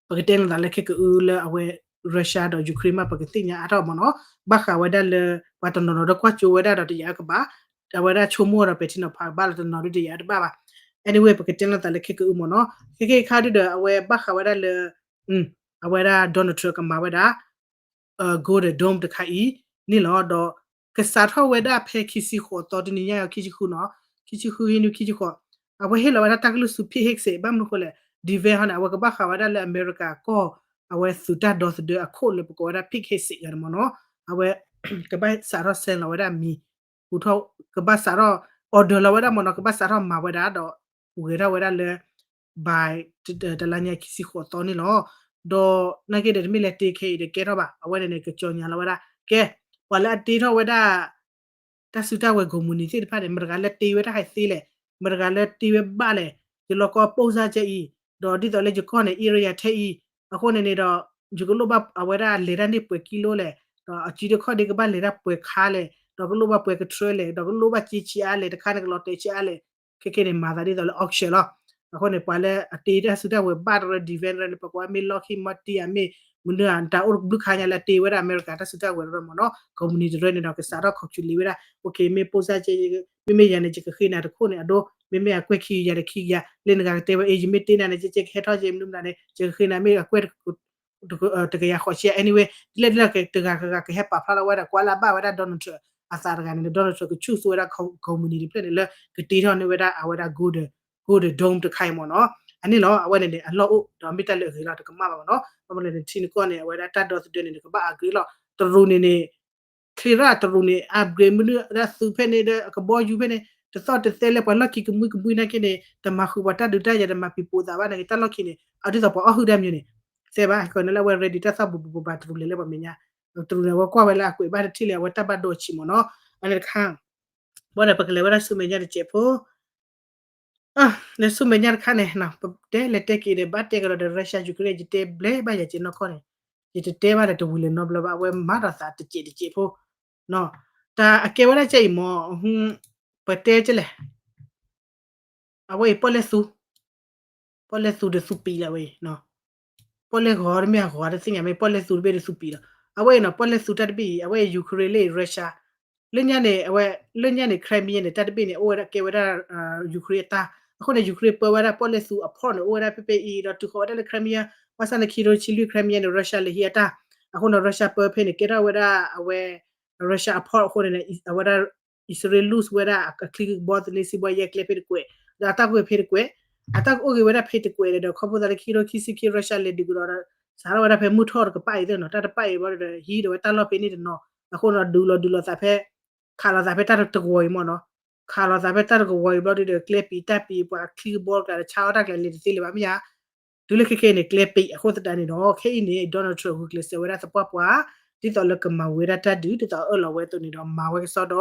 ပကတဲလိာ်သးလၢခဲကအုလၢအဝဲ Russia ဒီး Ukraine မး ပကသ့ၣ်ညါအါထီၣ်မ့ၢ်နီၤ, ဘၣ်ဃးဝဲဒၣ်လၢ ပှၤတနီၤနီၤဒီးကွၢ်ကၠိဝဲဒၣ်ဒီးတယာ်အကဘၣ်, အဝဲဒၣ်ဆိကမိၣ်ဒီးပဲာ်ထံနီၤဖးကဘၣ်လီၤ တနီၤဒုတယာ်တဘၣ်ဘၣ်, anyway ပကတဲလိာ်သးလၢခဲကအုမ့ၢ်နီၤ, ခဲခဲခါဒုဒီး အဝဲဘၣ်ဃးဝဲဒၣ်လၢ အဝဲဒၣ် Donald Trump ကမၤဝဲဒၣ် Golden Dome တခါအံၤန့ၣ်လီၤ. ဒီးကစးထီၣ်ဝဲဒၣ်ဖဲခံဆံဃိးသီ တနံၤညါအံၤ ခံဆံဃုနီၤ, ခံဆံဃု ဟံးနံၣ် ခံဆံဃိး, အဝဲဟ့ၣ်လီၤဝဲဒၣ်တၢ်ကလုၢ်ဆူ Pete Hegseth ဘၣ်မနုၤအဃိလဲၣ်, defense ဟီန့ၣ် အဝဲကဘၣ်ဃးဝဲဒၣ်လၢအမဲရကၤကီၢ် အဝဲသုးတၢ်ဒီသဒၢအခိၣ်လၢပကိးဝဲဒၣ် Pete Hegseth ယၤန့ၣ်မ့ၢ်နီၤ, အဝဲ ကဘၣ်စးထီၣ် sign လီၤဝဲဒၣ်မံၤ ဟူထီၣ် ကဘၣ်စးထီၣ် order လီၤဝဲဒၣ်မ့ၢ်နီၤ, ကဘၣ်စးထီၣ်မၤဝဲဒၣ်ဒီး ဟူးဂဲၤထီၣ်ဝဲဒၣ်လၢ by တလါညါခံဆံဃိးသီန့ၣ်လီၤ. ဒီးနာ်က့ဒီး တမ့ၢ်လၢတ့ခဲအံၤဒီးကဲထီၣ်ဘၣ်, အဝဲန့ၣ်န့ၣ် ကကြေညာလီၤဝဲဒၣ် ကဲ ပှၤလၢအတ့ထီၣ်ဝဲဒၣ် တၢ်စုတၢ်ဝဲၤကိးမုၢ်နံၤသ့ၣ်တဖၣ်န့ၣ် မတဂၤလၢတ့ဝဲတၢ်ဟဲသ့လဲၣ်, မတဂၤလၢတ့ဝဲဘၣ်လဲၣ်, ယလီၤကီ ပိၢ်စၢ်ကဲအံၤ, ဒီးဒ်သိးလၢယကီၢ်န့ၣ် area ထဲအံၤ, အဃိန့ၣ်န့ၣ်ဒီး ယကလိၣ်ဘၣ်အဝဲဒၣ်လဲၤတၢ်န့ၢ်ပှဲၤကံလိလဲၣ်, ဒီးအစုတခီၣ်ဒ့ကဘၣ်လဲၤတၢ်ပှဲၤခါလဲၣ်, ဒီးကလိၣ်ဘၣ်ပှဲၤကထြၢလဲၣ်, ဒီးကလိၣ်ဘၣ်က့ဆံးအါလဲၣ်, တခါန့ၣ်ကလီၤတဲာ်ဆံးအါလဲၣ်, ခဲကဲန့ၣ် မၤသးဒ်သိးလၢ auction လီၤ. အဃိန့ၣ် ပှၤလၢအတ့တၢ်စုတၢ်ဝဲၤဘၣ်တရၢ defense တရၢန့ၣ် ပကွၢ်မ့ၢ် Lockheed Martin ဧါ မ့ၢ်မနုၤဧါ တၢ်အိၣ်တဘျုးခါညါလၢအတ့ဝဲဒၣ်အမဲရကၤတၢ်စုတၢ်ဝဲၤတရၢမ့ၢ်နီၤ, ကုမ္ပဏီတရၢန့ၣ်ဒီး ကစးထီၣ် calculate ဝဲဒၣ် okay မ့ၢ်ပိၢ်စၢ်ကဲ မ့မ့ၢ်ယၤန့ၣ် ယကဃ့နၤတခိၣ်န့ၣ် အဒိ မ့မ့ၢ်အကွဲၢ်ခံကယၤဒီးခံကယၤ လၢနဂၤကတဲဝဲ အ့ ယမ့ၢ်တ့နၤန့ၣ် ကဲကဲကဟဲထီၣ်ကဲမနုၤမနုၤန့ၣ် ယကဃ့နၤမ့ၢ်အကွဲၢ် တကယၤဃိးဆံ anyway ဒ်လဲၣ်ဒ်လဲၣ် တဂၤဂၤကဟဲပာ်ဖျါလီၤဝဲဒၣ် ကွၢ်လၢအဘၣ်ဝဲဒၣ် Donald Trump အသးတဂၤန့ၣ် Donald Trump က choose ဝဲဒၣ် ကုမ္ပဏီတဖျၢၣ်န့ၣ်လၢ ကတ့ထီၣ်န့ၢ်ဝဲဒၣ်အဝဲဒၣ် Golden Golden Dome တခါအံၤမ့ၢ်နီၤ, အန့ၣ်လီၤ အဝဲန့ၣ်န့ၣ် အလီၢ်အိၣ်ဒီးမ့ၢ်တၢ်လၢအဂ့ၤလီၤ တကမၣ်ဘၣ်မ့ၢ်နီၤ, ဘၣ်မနုၤလဲၣ်န့ၣ် ထံနကီၢ်န့ၣ် အဝဲဒၣ်တၢ်ဒီသဒၢန့ၣ် နကဘၣ် upgrade လီၤ, တရူးန့ၣ်န့ၣ် ချ့ထီၣ်တရူးန့ၣ် upgrade မနုၤဒၣ်သုးဖဲန့ၣ်ဒီး အကဘီယူၤဖဲန့ၣ် တသီၣ်တသဲလၢပှၤလီၢ်ခံကမှံကမှံနာ်က့န့ၣ် တမၤဃုာ်ပှၤတၢ်ဒုးတၢ်ယၤ တမၤပံၤပိာ်သးဘၣ်နာ်က့ တၢ်လီၢ်ခံန့ၣ် အဒ်သိးပှၤအီၣ်ဟုၣ်တၢ်မံၤန့ၣ် သဲဘၣ် ကီးန့ၣ်လၢအဝဲ ready တၢ်သီၣ်ဘူးဘူးဘူးဘူး တရူးလဲၤလၢပှၤမဲာ်ညါ, တရူးန့ၣ် အဝဲကွၢ်ဝဲလၢအကွဲးဘၣ်တထံၣ်လၢ အဝဲတၢ်ဘၣ်ဒိအဆံးမ့ၢ်နီၤ, အန့ၣ်တခါ ဘၣ်ဒီးပကလဲၤဝဲဒၣ်ဆူမဲာ်ညါတစဲးဖိ လၢဆူမဲာ်ညါတခါန့ၣ် ပတဲလဲၤတဲက့ၤဒီး ဘၣ်တဲကဒီးဒီး Russia Ukraine ယတဲဘျဲဘၣ်ယၤက့ၤနီၢ်ခီန့ၣ် ယတတဲဘၣ်ဒီးတဝံၤလဲၤနီတဘျီဘၣ် အဝဲမၤဒီးသးတစဲးတစဲးဖိ, တၢ်အကဲဝဲဒၣ်ကဲအံၤမ့ၢ် ပတဲကလဲၣ် အဝဲအံၤပီၣ်လဲၣ်သူ ပီၣ်လဲၣ်သူဒီးသူပံးလီၤဝဲအံၤ, ပီၣ်လဲၣ်ဂီၤတမ့ၢ်အဂီၤတသ့ၣ်ညါမ့ၢ် ပီၣ်လဲၣ်သူတဘ့ၣ်ဒီးသူပံးလီၤ, အဝဲအံၤနီၤ ပီၣ်လဲၣ်သူတၢ်တဘ့ၣ်အံၤ အဝဲ Ukraine လၢ Russia လၢညါန့ၣ် အဝဲ လၢညါန့ၣ် Crimea န့ၣ် တၢ်တဘ့ၣ်န့ၣ် အိၣ်ဝဲဒၣ်ကဲဝဲဒၣ် Ukraine အတၢ်, အဃိန့ၣ် Ukraine ပၢဝဲဒၣ်ပီၣ်လဲၣ်သူအဖီၣ်န့ၣ် အိၣ်ဝဲဒၣ်ဖဲဖဲအံၤ ဒီးတုၤဃီၤဝဲဒၣ်လၢ Crimea ဘၣ်ဆၣ်န့ၣ် ခံကထိဆံလွံၢ် Crimea န့ၣ် Russia လဲၤဟံးအတၢ်, အဃိန့ၣ် Russia ပၢဖဲန့ၣ် ကဲထီၣ်ဝဲဒၣ်အဝဲ Russia အဖီၣ်အဃိန့ၣ် အဝဲဒၣ် အံၣ်စရ့လး lose ဝဲဒၣ်အချံကဘီသန့စံးဘီယဲၢ်ကျဲဖဲတကွဲး, ဒီးအတၢ်ကအိၣ်ဂ့ၤဖဲတကွဲး, အတၢ်ကအိၣ်ဂ့ၤဝဲဒၣ်ဖဲတကွဲးဒီး ခီဖျိသးလၢခံကထိခံဆံခံ Russia လဲၤဒုးကဒီးဒီး စးထီၣ်ဝဲဒၣ်ဖဲမုၢ်ထီၣ်တကပၤအံၤသ့ၣ်နီၤ တၢ်တပၤအံၤဘျီဒီး ဟံးဒီးဝဲတၢ်လီၢ်ဖဲန့ၣ်တနီၤ, အဃိန့ၣ် ဒုးလီၤဒုးလီၤသးဖဲ ခးလီၤသးဖဲတၢ်တကဝီၤအံၤမ့ၢ်နီၤ, ခးလီၤသးဖဲတၢ်တကဝီၤအံၤဘျီဒီး ကျဲပံးတၢ်ပံးပှၤချံကဘီတကျါဒီး ဆါအီၣ်တၢ်ကျဲလဲၤတသ့လၢၤဘၣ်မ့ၢ်ဧါ တုၤလၢခဲကဲန့ၣ် ကျဲပံးအဃိသတးန့ၣ်ဒီး ခဲအံၤန့ၣ် Donald Trump ဂုာ်ကျဲးစၢးဝဲဒၣ်သပှၢ်ပှၢ် ဒ်သိးလၢကမၤဝဲဒၣ်တၢ်ဒုး ဒ်သိးအအၢၣ်လီၤဝဲအသိးန့ၣ်ဒီး မၤဝဲကစီဒီး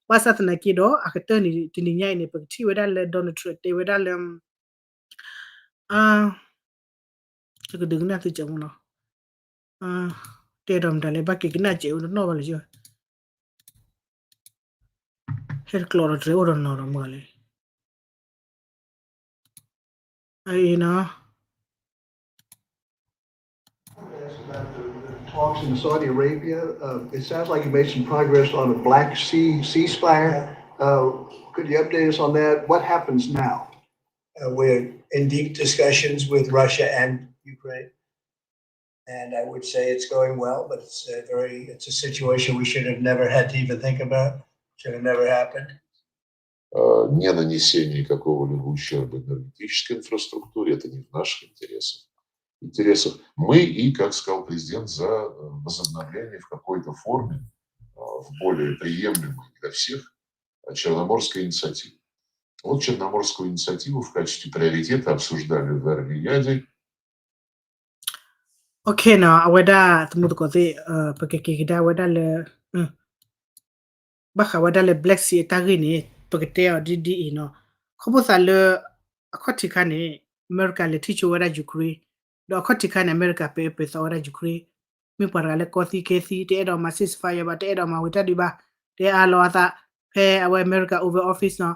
ဘၣ်ဆၣ်သနာ်က့ဒီး အကတၢၢ်န့ၣ် တနံၤညါအံၤန့ၣ် ပကထံၣ်ဝဲဒၣ်လၢ Donald Trump တဲဝဲဒၣ်လၢ ကဒုးကနၣ်သုကဲးမ့ၢ်နီၤ, တဲဒီးမတၤလဲၣ် ဘၣ်က့ၤကနၣ်ကဲးအိၣ်တနီၣ်ဘၣ်လၢၤ ဟဲတကျိးဒီးတြဲၤအိၣ်ဒီးနီၤဒီးမုၢ်လၢ အအံၤနီၤ Talks in Saudi Arabia. Uh, it sounds like you made some progress on a Black Sea ceasefire. Uh, could you update us on that? What happens now? Uh, we're in deep discussions with Russia and Ukraine. And I would say it's going well, but it's a very, it's a situation we should have never had to even think about, should have never happened. Не нанесение какого-либо ущерба энергетической инфраструктуре, это не в наших интересах. Интересах. Мы и, как сказал президент, за возобновление в какой-то форме, в более приемлемой для всех, Черноморской инициативы. Вот Черноморскую инициативу в качестве приоритета обсуждали в Эр-Рияде. Okay နီၤ အဝဲဒၣ်သမူသကိးသ့ၣ် ပကက့ၤကဒါဝဲဒၣ်လၢ ဘၣ်ဃးဝဲဒၣ်လၢ Black Sea အတၢ်ဂ့ၢ်န့ၣ် ပကတဲအီၤဒ်ဒ်အံၤနီၤ ခီဖျိသးလၢ အခီၣ်ထံးခါန့ၣ် အမဲရကၤလဲၤထံၣ်ဆိဝဲဒၣ် Ukraine ဒီးအခီၣ်ထံးခါန့ၣ် အမဲရကၤပၢအၢပၢသီဝဲဒၣ် Ukraine မ့ၢ်ပှၤတဂၤလၢကီသံကဲသံ တအဲၣ်ဒိးမၤ ceasefire ဘၣ် တအဲၣ်ဒိးမၤဝံၤတၢ်ဒုးဘၣ် တဲအါလီၤအသး ဖဲအဝဲအမဲရကၤ Oval Office နီၤ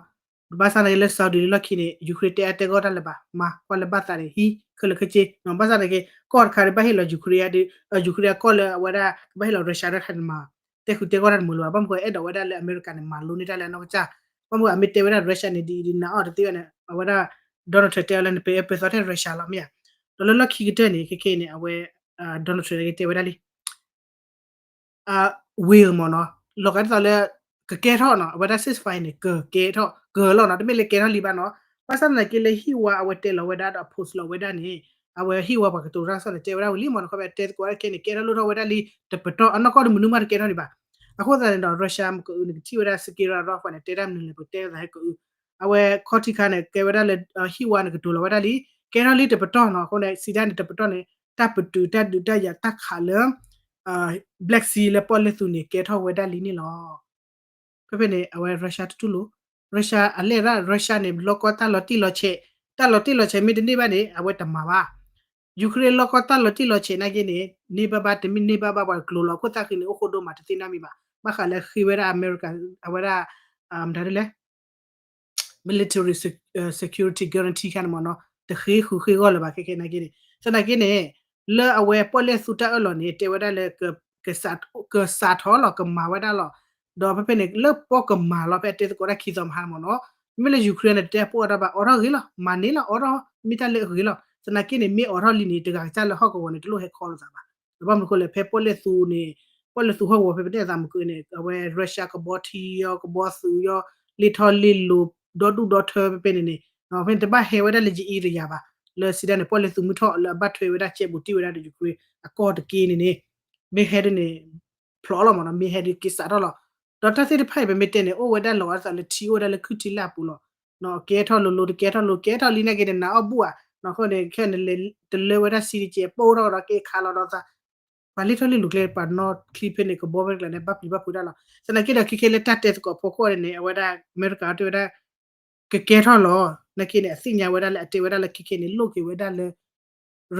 ဘၣ်ဆၣ်သနာ်က့လၢ Saudi လၢလီၢ်ခံန့ၣ် Ukraine တဲအါတဲဂီၢ်တၢ်လၢၤဘၣ် မၤကွၢ်လၢဘၣ်သးန့ၣ် ဟံးခဲလၢာ်ခဲဆ့ ဘၣ်ဆၣ်သနာ်က့ ကီၢ်တခါဒီးဘၣ်ဟ့ၣ်လီၤ Ukraine ဒီး Ukraine အကီၢ်လၢအဝဲဒၣ် ကဘၣ်ဟ့ၣ်လီၤ Russia တခါန့ၣ်မၤ တဲဃုာ်တဲဂီၢ်တၢ်တမုာ်လၢၤဘၣ် ဘၣ်မနုၤဃိအဲၣ်ဒိးဝဲဒၣ်လၢအမဲရကၤန့ၣ် မၤလိန့ၢ်တၢ်လၢအနီၢ်ကစၢ် ဘၣ်မနုၤအမ့ၢ်တဲဝဲဒၣ် Russia န့ၣ် ဒ်အံၤဒ်နၤအီၣ်တသ့ဘၣ်န့ၣ် အဝဲဒၣ် Donald Trump တဲအီၤလၢနပၢအၢပၢသီထဲ Russia လီၤမ့ၢ်ဧါ ဒီးလၢလီၢ်ခံကတၢၢ်န့ၣ် ခဲခဲအံၤန့ၣ် အဝဲ Donald Trump တဲဝဲဒၣ်လံ will မ့ၢ်နီၤ လီၤဂာ်ဒ်သိးလၢ ကကဲထီၣ်နီၤ အဝဲဒၣ် ceasefire န့ၣ် ကကဲထီၣ် ကလီၤနီၤ တမ့ၢ်လၢကဲထီၣ်လံဘၣ်နီၤ ဘၣ်ဆၣ်သနာ်က့လၢဟံၣ်ဝါအဝဲတဲလီၤဝဲဒၣ်ဒီး post လီၤဝဲဒၣ်န့ၣ် အဝဲဟံၣ်ဝါပှၤကတိၤတၢ်ကစီၣ်န့ၣ် တဲဝဲဒၣ်ဝံၤလံမ့ၢ်နီၤ ခီဖျိတဲသကိးဝဲဒၣ်ခဲန့ၣ် ကဲထီၣ်လိၣ်ထီၣ်ဝဲဒၣ်လံ တပတီၢ် အနီၢ်ကီၢ်တမနုၤမးတကဲထီၣ်ဒံးဘၣ် အဃိသတးန့ၣ်ဒီး Russia မ့ၢ်ကအု နကထံၣ်ဝဲဒၣ် Sergei Lavrov န့ၣ် တဲတၢ်မနုၤလဲၣ် ပကတဲသးဟဲကအု အဝဲခီထံခါန့ၣ် ကဲဝဲဒၣ်လၢ ဟံၣ်ဝါန့ၣ်ကတိၤလီၤဝဲဒၣ်လံ ကဲထီၣ်လံတပတီၢ်နီၤ အဃိန့ၣ် စံးဒၣ်န့ၣ် တပတီၢ်န့ၣ် တၢ်ပတုာ်တၢ်ဒုးတၢ်ယၤတၢ်ခးလၢ Black Sea လၢပီၣ်လဲၣ်သူန့ၣ် ကဲထီၣ်ဝဲဒၣ်လံန့ၣ်လီၤ ဖဲဖဲန့ၣ် အဝဲ Russia တတူၢ်လိာ် Russia အလဲၣ်ရၣ် Russia န့ၣ် လီၢ်ကီၢ်တၢ်လီၤတံၢ်လီၤဆဲး တၢ်လီၤတံၢ်လီၤဆဲးမ့ၢ်တန့ၢ်ဘၣ်န့ၣ် အဝဲတမၤဘၣ် Ukraine လီၢ်ကီၢ်တၢ်လီၤတံၢ်လီၤဆဲးနာ်က့န့ၣ် န့ၢ်ဘၣ်ဘၣ်တမ့ၢ်န့ၢ်ဘၣ်ဘၣ်ပှၤကျိၤလီၤ ခိၣ်သၣ်ဃံန့ၣ် အိၣ်ဃိဒိၣ်မးတသ့ၣ်နီတမံၤဘၣ် ဘၣ်ဃးလၢဃ့ဝဲဒၣ် America အဝဲဒၣ် မတၤဒ်လဲၣ် military security guarantee ခါန့ၣ်မ့ၢ်နီၤ တဃ့ဃုာ်ဃ့ဂီၢ်လၢၤဘၣ်ခဲခဲနာ်က့န့ၣ် သနာ်က့န့ၣ် လၢအဝဲပီၣ်လဲၣ်သူတၢ်အၢၣ်လီၤန့ၣ် တဲဝဲဒၣ်လၢ ကစးထီၣ်လီၤ ကမၤဝဲဒၣ်လီၤ ဒီးဖဲဖဲန့ၣ် လၢပီၣ်ကမၤလီၤ ဖဲအတဲသကိးတၢ်ခံသီမဟါန့ၣ်မ့ၢ်နီၤ မ့မ့ၢ်လၢ Ukraine န့ၣ် တတဲအပိၢ်အီၣ်တၢ်ဘၣ် အိးထီၣ်ဂ့ၤလီၤ မၤန့ၢ်လီၤ အိးထီၣ် မ့ၢ်တၢ်လၢအဂ့ၤလီၤ သနာ်က့န့ၣ် မ့ၢ်အိးထီၣ်လံန့ၣ် တဂၤကစၢ်လၢဟီၣ်ကဝီၤန့ၣ် တလိၣ်ဟဲခီလိာ်သးဘၣ် ဒီးဘၣ်မနုၤဃိလဲၣ် ဖဲပီၣ်လဲၣ်သူန့ၣ် ပီၣ်လဲၣ်သူဟီၣ်ကဝီၤဖဲပတဲသးမုၢ်ကန့ၣ် အဝဲ Russia ကဘီထံယီ ကဘီသုးယီ လ့ၣ်ထီၣ်လ့ၣ်လိၤ ဒီဒူၣ်ဒီထၢဖဲဖဲန့ၣ်န့ၣ် ဖဲန့ၣ်တဘၣ်ဟဲဝဲဒၣ်လၢယအံၤတယၤဘၣ် လၢစံးဒၣ်န့ၣ် ပီၣ်လဲၣ်သူမုၢ်ထီၣ်လၢအဘၣ်ထွဲဝဲဒၣ်ကဲဘူးတံၢ်ဝဲဒၣ်ဒီး Ukraine အကီၢ်တက့ၢ်န့ၣ်န့ၣ် မ့ၢ်ဟဲဒ်န့ၣ် ဖျိးလီၤမ့ၢ်နီၤ မ့ၢ်ဟဲဒ်က့ၤစးထီၣ်လီၤ ဒီးတၢ်သ့ၣ်တဖၣ်အံၤ ပမ့ၢ်တဲန့ၣ် အိၣ်ဝဲဒၣ်လီၤအသးလၢထံအိၣ်ဝဲဒၣ်လၢခုၣ်ထံလၢ်ပူၤလီၤ ကဲထီၣ်လိၤလိၤ တကဲထီၣ်လိၤ ကဲထီၣ်လံနာ်က့န့ၣ် နၤအီၣ်ဘူၣ်ဧါ အဃိန့ၣ် ခဲန့ၣ်လဲၤတလၢဝဲဒၣ်စံတကဲး ပိၢ်ထီၣ်ဒီးက့ခးလီၤဒီးသး ပှၤလ့ၣ်ထီၣ်လ့ၣ်လိၤကျဲ ပှၤနီၣ်ချံဖဲန့ၣ် ကဘီဖဲန့ၣ်ကျါန့ၣ် ဘၣ်ပျံၤဘၣ်ဖုးဒၣ်လီၤ သနာ်က့ဒီး ခဲခဲလၢတၢ်တဲသကိးဖီခိၣ်န့ၣ်န့ၣ် အဝဲဒၣ် အမဲရကၤတဲဝဲဒၣ် ကကဲထီၣ်လီၤ နာ်က့န့ၣ် အသ့ၣ်ညါဝဲဒၣ်လၢအတဲဝဲဒၣ်လၢခဲခဲန့ၣ် လိၣ်က့ၤဝဲဒၣ်လၢ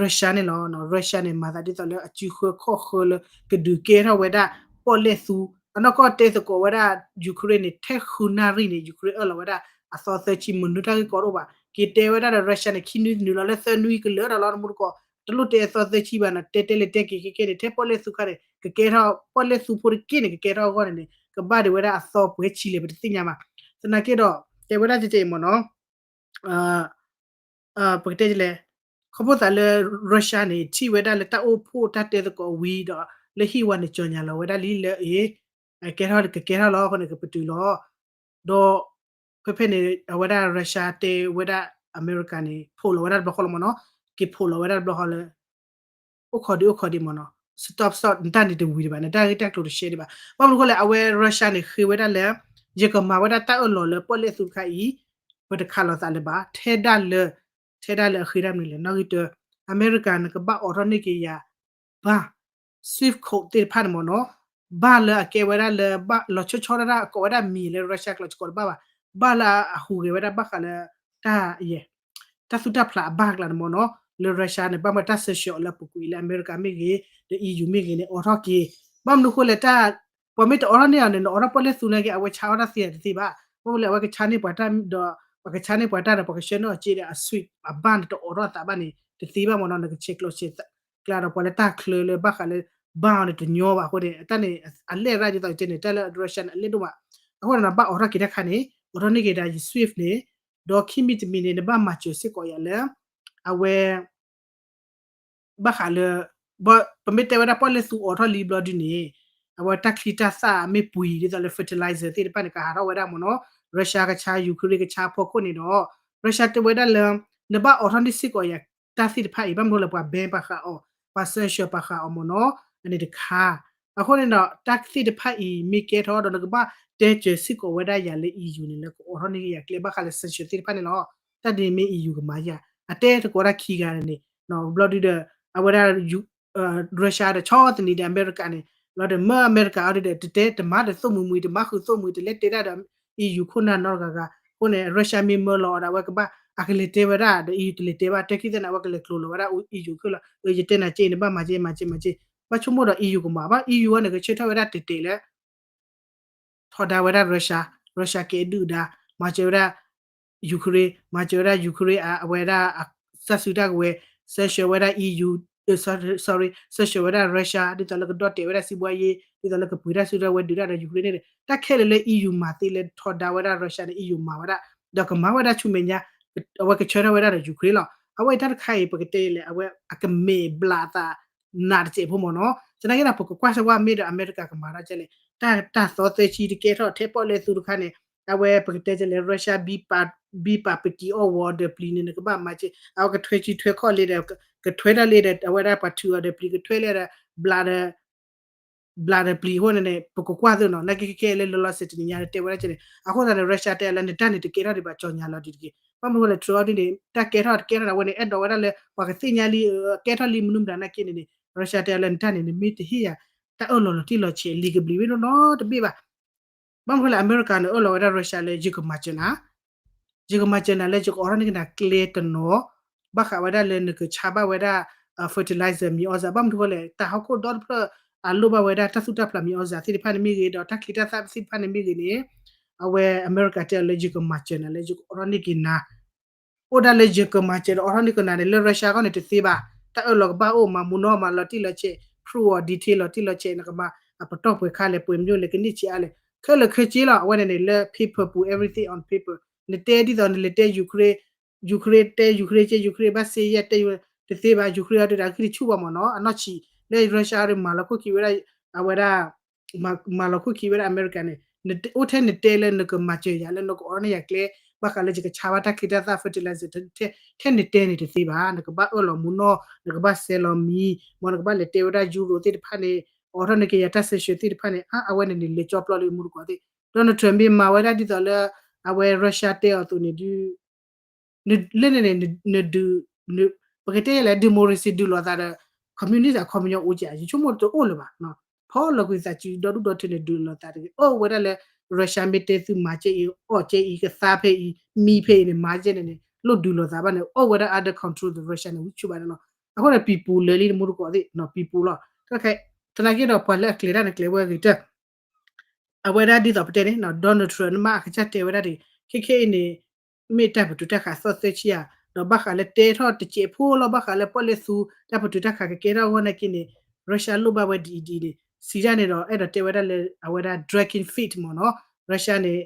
Russia န့ၣ်လီၤ Russia န့ၣ် မၤသးဒ်သိးလၢအစုဃၢခီၣ်ဃၢလၢ ကဒုးကဲထီၣ်ဝဲဒၣ် ပီၣ်လဲၣ်သူ အနီၢ်ကီၢ်တဲသကိးဝဲဒၣ် Ukraine န့ၣ် ထဲဃုနၣ်ရံၣ်န့ၣ် Ukraine အၢၣ်လီၤဝဲဒၣ် အသီသၢဆံ မနုၤတၢ်ဂ့ၢ်ကီတအိၣ်ဘၣ် က့ၤတဲဝဲဒၣ်ဒီး Russia န့ၣ် ခံနွံနုာ်လီၤလၢသၢနွံကလၢာ်ဒီးလီၤ နမူတကိး တလိၣ်တဲအသီသၢဆံဘၣ်နီၤ တဲတဲလဲၤတဲက့ၤခဲခဲန့ၣ် ထဲပီၣ်လဲၣ်သူခါန့ၣ် ကကဲထီၣ် ပီၣ်လဲၣ်သူဖိတက့ၢ်န့ၣ် ကကဲထီၣ်အဂီၢ်န့ၣ်န့ၣ် ကဘၣ်ဒံးဝဲဒၣ်အသီပှဲၤဆံလဲၣ် ပတသ့ၣ်ညါဘၣ် သနာ်က့ဒီး တဲဝဲဒၣ်ကဲကဲအံၤမ့ၢ်နီၤ ပကတဲလဲၣ် ခီဖျိသးလၢ Russia န့ၣ် ထံၣ်ဝဲဒၣ်လၢတၢ်အိၣ်ဖှိၣ်တၢ်တဲသကိးဝံၤဒီး လၢဟံၣ်ဝါန့ၣ် ကြေညာလီၤဝဲဒၣ်လံလၢအံၤ ကဲထီၣ်ကကဲထီၣ်လီၤအဃိန့ၣ် ကပတုာ်လီၤ ဒီး ဖဲဖဲန့ၣ် အဝဲဒၣ် Russia တဲဝဲဒၣ် အမဲရကၤန့ၣ် ဖိးလီၤဝဲဒၣ်တဘျီဃီလီၤမ့ၢ်နီၤ က့ၤဖိးလီၤဝဲဒၣ်တဘျီဃီလၢ အိၣ်ခိးဒံးအိၣ်ခိးဒံးမ့ၢ်နီၤ stop stop နတၢ်န့ၣ်တဝံၤဒံးဘၣ် နတၢ်ဂ့ၢ်တၢ်ကျိၤတရှဲဒံးဘၣ် ဘၣ်မနုၤဃိလဲၣ် အဝဲ Russia န့ၣ် ဃ့ဝဲဒၣ်လၢ ယကမၤဝဲဒၣ်တၢ်အၢၣ်လီၤလၢပီၣ်လဲၣ်သူတခါအံၤ ပတခးလိာ်သးလၢၤဘၣ် ထဲဒၣ်လၢ ထဲဒၣ်လၢအဃ့တၢ်မနုၤလဲၣ် နီၣ်ဂံၢ်တၢ အမဲရကၤ နကဘၣ်အိးထီၣ်န့ၢ်က့ၤယၤ ဘၣ် Swift code သ့ၣ်တဖၣ်န့ၣ်မ့ၢ်နီၤ ဘၣ်လၢအကဲဝဲဒၣ်လၢ ဘၣ်လီၤဆီဆီဒၣ်တၢ် အကိးဝဲဒၣ်မံၤလၢ Russia ကျိာ်စ့ၢ်ကီးတဘၣ်ဘၣ် ဘၣ်လၢအဟူးဂဲၤဝဲဒၣ်ဘၣ်ဃးလၢ တၢ်ယဲၢ် တၢ်သူၣ်တၢ်ဖျးအဘၣ်ကျါန့ၣ်မ့ၢ်နီၤ လၢ Russia န့ၣ် ဘၣ်မ့ၢ်တၢ် sanction အီၤလၢအပူၤကွံာ်လၢအမဲရကၤမ့ၢ်ဂ့ၤ ဒီး EU မ့ၢ်ဂ့ၤန့ၣ် အိးထီၣ်က့ၤ ဘၣ်မနုၤဃိလဲၣ်တၢ် ပှၤမ့ၢ်တအိးထီၣ်န့ၢ်အီၤန့ၣ် နအိးထီၣ်ပီၣ်လဲၣ်သူနာ်က့ အဝဲဆါအီၣ်တၢ်သ့တသ့ဘၣ် ဘၣ်မနုၤလဲၣ် အဝဲကဆါန့ၢ်ပှၤတၢ်ဒီး ပှၤကဆါန့ၢ်ပှၤတၢ်ဒီး ပှၤကဆှၢန့ၢ်အီၤစ့ဒီး အ Swift အဘၣ်န့ၣ် တအိးထီၣ်သးဘၣ်န့ၣ် တသ့ဘၣ်မ့ၢ်နီၤ နကဆဲးကျိးဆဲးကျါဒီးပှၤလၢတၢ်ချၢလၢဘၣ်ဃးလၢ ဘၣ်အီၤန့ၣ်တညီဘၣ်အဃိန့ၣ် တၢ်န့ၣ် အလဲၣ်ရၣ်ဒ်သိးတဲန့ၣ် တၢ်လၢ Russia န့ၣ် အလဲၣ်ဒိၣ်မး အဃိန့ၣ် ဘၣ်အိးထီၣ်က့ၤတၢ်ခါန့ၣ် အိးထီၣ်န့ၢ်က့ၤဒၣ်ယ Swift န့ၣ် ဒီးခံမံၤတမံၤန့ၣ် နဘၣ်မၤစၢၤစ့ၢ်ကီးယၤလၢ အဝဲ ဘၣ်ဃးလၢ ပမ့ၢ်တဲဝဲဒၣ်ပီၣ်လဲၣ်သူအိးထီၣ်လံဘျီဒုန့ၣ် အဝဲတၢ်ချံတၢ်သၣ်မ့ၢ်ပှံၤ ဒ်သိးလၢ fertilizer သ့ၣ်တဖၣ်န့ၣ် ကဟးထီၣ်ဝဲဒၣ်မ့ၢ်နီၤ Russia ကဆါ Ukraine ကဆါအဖီခိၣ်န့ၣ်ဒီး Russia တဲဝဲဒၣ်လၢ နဘၣ်အိးထီၣ်န့ၢ်စ့ၢ်ကီးယၤတၢ်သ့ၣ်တဖၣ်အံၤ ဘၣ်မနုၤလၢပှၤ ban ပာ်ဃာ်အီၤ ပှၤ sanction ပာ်ဃာ်အီၤမ့ၢ်နီၤ အန့ၣ်တခါ အဃိန့ၣ်ဒီး တၢ်သ့ၣ်တဖၣ်အံၤမ့ၢ်ကဲထီၣ်ဒီး နကဘၣ်တဲစၢၤစ့ၢ်ကီးဝဲဒၣ်ယၤလၢ EU န့ၣ် လၢကအိးထီၣ်န့ၢ်က့ၤယၤကျဲဘၣ်ဃးလၢ sanction သ့ၣ်တဖၣ်န့ၣ်လီၤ. တၢ်ဒ်န့ၣ်မ့ၢ် EU ကမၤယၤ အတဲသကိးတၢ်ခံဂၤန့ၣ် ဘျီဒုဒီး အဝဲဒၣ် Russia ဒီးဆီၣ်သနံးဒီးအမဲရကၤန့ၣ် ဘျီဒီးမၢအမဲရကၤအီၤဒုဒီး တတဲတမၤတသိၣ်မုာ်မုာ် တမၤဃုာ်သိၣ်မုာ် တလဲၤတဲတၢ်ဒီး EU ခိၣ်နၢ်နီတဂၤဂၤ အဃိန့ၣ် Russia မ့ၢ်မၢလီၤအီၤဒီး အဝဲကဘၣ် အကလဲၤတဲဝဲဒၣ်ဒီး EU တလဲၤတဲဘၣ် တဲခံသ့ၣ်န့ၣ် အဝဲကလဲၤကျိၤလီၤဝဲဒၣ် EU ခဲလၢာ် ယတဲနၤက့ နဘၣ်မၤက့ မၤက့ မၤက့ ဘၣ်ဆိကမိၣ်ဒီး EU ကမၤဘၣ် EU အံၤန့ၣ် ကဆၢထၢၣ်ဝဲဒၣ်တဲာ်တဲာ်လၢ ထီဒါဝဲဒၣ် Russia, Russia ကဲဒုၣ်ဒါ, မၤစၢၤဝဲဒၣ် Ukraine, မၤစၢၤဝဲဒၣ် Ukraine အဝဲဒၣ် တၢ်စုတၢ်ကဝဲၤ, sanction ဝဲဒၣ် EU, sorry, sanction ဝဲဒၣ် Russia ဒ်သိးလၢကဒီၣ်တဲာ်ဝဲဒၣ် စီးပွားရေး, ဒ်သိးလၢကပှ့ၤတၢ်စုတၢ်ဝဲၤဒုးတၢ်ဒီး Ukraine န့ၣ် တၢ်ခဲလၢာ်လၢ EU မၤသ့လၢထီဒါဝဲဒၣ် Russia န့ၣ် EU မၤဝဲဒၣ်, ဒီးကမၤဝဲဒၣ်ဆူမဲာ်ညါ, အဝဲကဆၢထၢၣ်ဝဲဒၣ်ဒီး Ukraine လီၤ. အဝဲအံၤတၢ်တခါအံၤ ပကတဲလဲၣ် အဝဲအကမ့ၢ်ဘျးအသး နးတစဲးဖိမ့ၢ်နီၤ. သနာ်က့ဒီး ပကကွၢ်စၢၤဝဲမ့ၢ်ဒီး အမဲရကၤကမၤထီၣ်ကဲလဲၣ်, တၢ်သီသၢဆံတကဲထီၣ်ထဲပီၣ်လဲၣ်သူတခါန့ၣ်, အဝဲပကတဲကဲလဲၣ် Russia ဘံပာ်ပကံၤအီၣ်ဝီၤဒီးပျံၤန့ၣ် နကဘၣ်မၤစၢၤ, အဝဲကထွဲဆံထွဲခီၣ်လံဒီး ကထွဲထီၣ်လံဒီး အဝဲဒၣ်ပှၤထုးအီၤဒီးပျံၤ ကထွဲလံဒီး ဘျးဒီး ဘျးဒီးပျံၤအဃိန့ၣ်န့ၣ် ပကကွၢ်သ့နီၤ, နာ်က့ခဲခဲလၢလီၤစဲးတနံၤညါတဲဝဲဒၣ်ကဲန့ၣ်, အဃိသတးန့ၣ် Russia တဲလၢနတၢ်န့ၣ်တကဲထီၣ်ဒံးဘၣ် ကၠီၣ်ညါလီၤဒံးတက့ၢ်. ဘၣ်မနုၤဃိလဲၣ် Trump ဒ်န့ၣ် တၢ်ကဲထီၣ်တကဲထီၣ်န့ၣ် အဝဲန့ၣ် အဲၣ်ဒိးဝဲဒၣ်လၢ ပှၤကသ့ၣ်ညါလံ ကဲထီၣ်လံမနုၤမတၤနာ်က့န့ၣ်န့ၣ် Russia တဲလၢနတၢ်န့ၣ် နမ့ၢ်တဟ့ၣ်ယၤ တၢ်အၢၣ်လီၤလီၤတံၢ်လီၤဆဲးလံကဘျံးဝဲနီတဘ့ၣ်ဘၣ်. ဘၣ်မနုၤဃိလဲၣ် အမဲရကၤန့ၣ် အၢၣ်လီၤဝဲဒၣ် Russia လၢယကမၤစၢၤနၤ ယကမၤစၢၤနၤလၢ ယကအိးထီၣ်န့ၢ်ကနၤကျဲတနီၤ ဘၣ်ဃးဝဲဒၣ်လၢနကဆါဘၣ်ဝဲဒၣ် fertilizer မံၤအီၣ်စၢ် ဘၣ်မနုၤဃိလဲၣ် တၢ်ဟီၣ်ခိၣ်ဒီတဖျၢၣ် အလိၣ်ဘၣ်ဝဲဒၣ်တၢ်သူၣ်တၢ်ဖျးမံၤအီၣ်စၢ်သ့ၣ်တဖၣ်န့ၣ်မ့ၢ်ဂ့ၤ ဒီးတၢ်ချံတၢ်သၣ်သ့ၣ်တဖၣ်န့ၣ်မ့ၢ်ဂ့ၤန့ၣ် အဝဲအမဲရကၤတဲအီၤလၢယကမၤစၢၤနၤလၢယကအိးထီၣ်န့ၢ်က့ၤနၤ အိၣ်ဒၣ်လၢယကမၤစၢၤဒီးအိးထီၣ်န့ၢ်က့ၤနၤန့ၣ် လၢ Russia အဂီၢ်န့ၣ်တသ့ဘၣ်. တၢ်အၢၣ်လီၤကဘၣ်အိၣ် မၤမူနီၢ် မၤလီၤတံၢ်လီၤဆဲး prove အီၤ detail လီၤတံၢ်လီၤဆဲး နကမၤအပတီၢ်ပှဲၤခါလဲၣ် ပှဲၤမညိလဲၣ် ကန့ၢ်ဆံးအါလဲၣ် ခဲလၢာ်ခဲဆ့လီၤ. အဝဲန့ၣ်န့ၣ် လၢ paper ပူၤ everything on paper နတဲဒ်သိးနလဲၤတဲ Ukraine, Ukraine တဲ Ukraine ကဲ Ukraine ဘၣ်စ့ယဲၢ်တဲ တသ့ဘၣ် Ukraine အီၤဒုးဒီးအဂံၢ်တဆူၣ်ဘၣ်မ့ၢ်နီၤ အနီၢ်ဆံး လၢ Russia အီၤဒုးမၤလီၤခိၣ်ခံဝဲဒၣ် အဝဲဒၣ် မၤလီၤခိၣ်ခံဝဲဒၣ်အမဲရကၤန့ၣ် အိၣ်ထဲနတဲလၢနကမၤစၢၤယၤလၢနကအိးထီၣ်န့ၢ်ယၤကျဲ ဘၣ်ဃးလၢယကဆါဘၣ်တၢ်ချံတၢ်သၣ် fertilizer ထဲနတဲန့ၣ်တသ့ဘၣ်. နကဘၣ်အၢၣ်လီၤမူနီၢ် နကဘၣ်ဆဲးလီၤမံၤ မ်နကဘၣ်လဲၤတဲဝဲဒၣ် Europe သ့ၣ်တဖၣ်န့ၣ် အိးထီၣ်န့ၢ်က့ၤယၤတၢ် sanction သ့ၣ်တဖၣ်န့ၣ် အဝဲန့ၣ်န့ၣ် လဲၤကၠီပျီလံမူတကိးသ့ၣ် Donald Trump မ့ၢ်မၤဝဲဒၣ်ဒ်သိးလၢ အဝဲ Russia တဲအီၤအသိးန့ၣ်ဒုး လၢန့ၣ်န့ၣ် နဒုး ပကတဲလဲၣ် democracy ဒုးလိာ်သးဒီး communist အခီပညီအိၣ်ကဲ ယဆိကမိၣ်တအိၣ်လၢၤဘၣ်. ဖီလီၤကွံာ်သးစုဒီဒူၣ်ဒီထၢန့ၣ် ဒုးလိာ်သးတဂ့ၤ အိၣ်ဝဲဒၣ်လၢ Russia မ့ၢ်တဲသုမၤကဲအံၤ အီၣ်ကဲအံၤ ကသါဖဲအံၤ မံဖဲအံၤန့ၣ် မၤကဲန့ၣ်န့ၣ် လိၣ်ဒုးလိာ်သးဘၣ်န့ၣ် အိၣ်ဝဲဒၣ် under control ဒီး Russia န့ၣ် ဝံဆူၣ်ဘၣ်န့ၣ်လီၤ. အဃိန့ၣ် people လၢာ်လံမူတကိးသ့ၣ် people လီၤ. သနာ်က့ဒီးပှၤလၢအကျဲၤတၢ်န့ၣ်ကျဲၤဝဲအဂ့ၤတၢ် အဝဲဒၣ်ဒ်သိးပတဲန့ၣ် Donald Trump နမ့ၢ်အကစၢ်တဲဝဲဒၣ်ဒ် ခဲခဲအံၤန့ၣ် မ့ၢ်တၢ်ပတုာ်တၢ်ခးသီသၢဆံဧါ ဒီးဘၣ်ဃးလၢတဲထီၣ်တစဲးဖိလီၤ ဘၣ်ဃးလၢပီၣ်လဲၣ်သူ တၢ်ပတုာ်တၢ်ခးကကဲထီၣ်အဂီၢ်နာ်က့န့ၣ် Russia လိၣ်ဘၣ်ဝဲဒ်အံၤဒ်အံၤန့ၣ် စံးတၢ်န့ၣ်ဒီး အဲၣ်ဒိးတဲဝဲဒၣ်လၢ အဝဲဒၣ် dragging feet မ့ၢ်နီၤ Russia န့ၣ်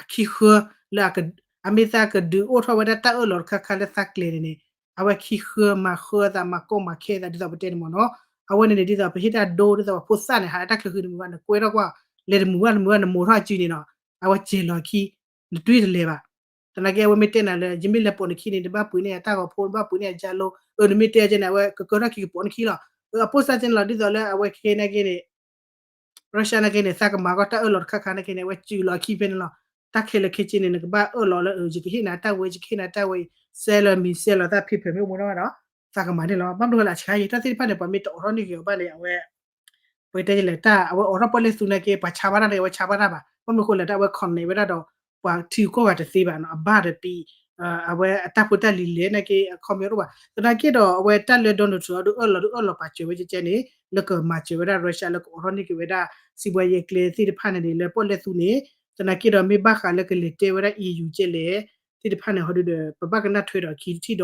အခံဃၢလၢ အမ့ၢ်သးကဒုးအိၣ်ထီၣ်ဝဲဒၣ်တၢ်အၢၣ်လီၤတခါခါလၢသးကျဲၤန့ၣ်န့ၣ် အဝဲခံဃၢမၤဃၢသး မၤကီမၤခဲသးဒ်သိးပတဲန့ၣ်မ့ၢ်နီၤ အဝဲန့ၣ်န့ၣ် ဒ်သိးပဟ့ၣ်တၢ်ဒိ ဒ်သိးပှၤဖိသၣ်န့ၣ် ဟးတၢ်ချၢဃုာ်တမုာ်ဘၣ် နကွဲထီၣ်ကွၢ် လဲၤတမုာ်ဘၣ်တမုာ်ဘၣ် နမိာ်ထီၣ်အစုန့ၣ်နီၤ အဝဲစဲၤလီၤခံ နတွံၢ်တလဲၤဘၣ်. သနာ်က့အဝဲမ့ၢ်တဲနၤလၢ ယမ့ၢ်လဲၤပိာ်နခံန့ၣ် နဘၣ်ပှ့ၤန့ၢ်ယတၢ်ဂီၤဖိ နဘၣ်ပှ့ၤန့ၢ်ယကၢလိ အၢ နမ့ၢ်တဲကဲန့ၣ် အဝဲကကၢထီၣ်ခံကပိာ်နခံလီၤ. အ အပိၢ်စၢ်ကဲန့ၣ်လီၤ ဒ်သိးလၢအဝဲခဲခဲနာ်က့န့ၣ် Russia နာ်က့န့ၣ် သးကမၤကီတၢ်အၢၣ်လီၤတခါခါနာ်က့န့ၣ် အဝဲစုလီၤခံဖဲန့ၣ်လီၤ. တၢ်ခဲလၢာ်ခဲဆ့န့ၣ် နကဘၣ်အၢၣ်လီၤလၢ ယကဟ့ၣ်နၤတၢ်ဝဲ ယကဟ့ၣ်နၤတၢ်ဝဲအံၤ ဆဲးလီၤမံၤ ဆဲးလီၤတၢ်ဖံးဖုးမ့ၢ်အိၣ်မူနီၢ်ဘၣ်ဒီး သးကမၤန့ၣ်လီၤ. ဘၣ်မနုၤဃိလဲၣ် အဆါယံၤ တၢ်သ့ၣ်တဖၣ်န့ၣ် ပှၤမ့ၢ်တအိးထီၣ်န့ၢ်က့ၤအီၤဘၣ်န့ၣ် အဝဲ ပတဲလဲၣ် တၢ်အဝဲအိးထီၣ်ပီၣ်လဲၣ်သူနာ်က့ ပှၤဆါဘၣ်တၢ်န့ၣ် အဝဲဆါဘၣ်တၢ်ဘၣ်. ဘၣ်မနုၤဃိလဲၣ် တၢ်အဝဲ connect ဝဲဒၣ်ဒီး ပှၤထံကီၢ်ဂၤတသ့ဘၣ်နီၤ အဘၣ်ဒီးပံၤ အဝဲအတၢ်ဖိတၢ်လံၤလဲၣ်နာ်က့ အခီပညီတအိၣ်ဘၣ်. သနာ်က့ဒီး အဝဲတၢ်လၢ Donald Trump အဒုးအၢၣ်လီၤဒုးအၢၣ်လီၤပာ်စၢၤဝဲကဲကဲန့ၣ် လၢကမၤစၢၤဝဲဒၣ် Russia လၢကအိးထီၣ်န့ၢ်က့ၤဝဲဒၣ် စံးဘှါယဲၢ်ကျဲသ့ၣ်တဖၣ်န့ၣ်န့ၣ် လၢပီၣ်လဲၣ်သူန့ၣ် သနာ်က့ဒီးမ့ၢ်ဘၣ်ဃးလၢကလဲၤတဲဝဲဒၣ် EU ကဲလဲၣ် သ့ၣ်တဖၣ်န့ၣ် ဟီဒုဒီး ပဘၣ်ကနၣ်ထွဲဒီးခံထံၣ်ဒီး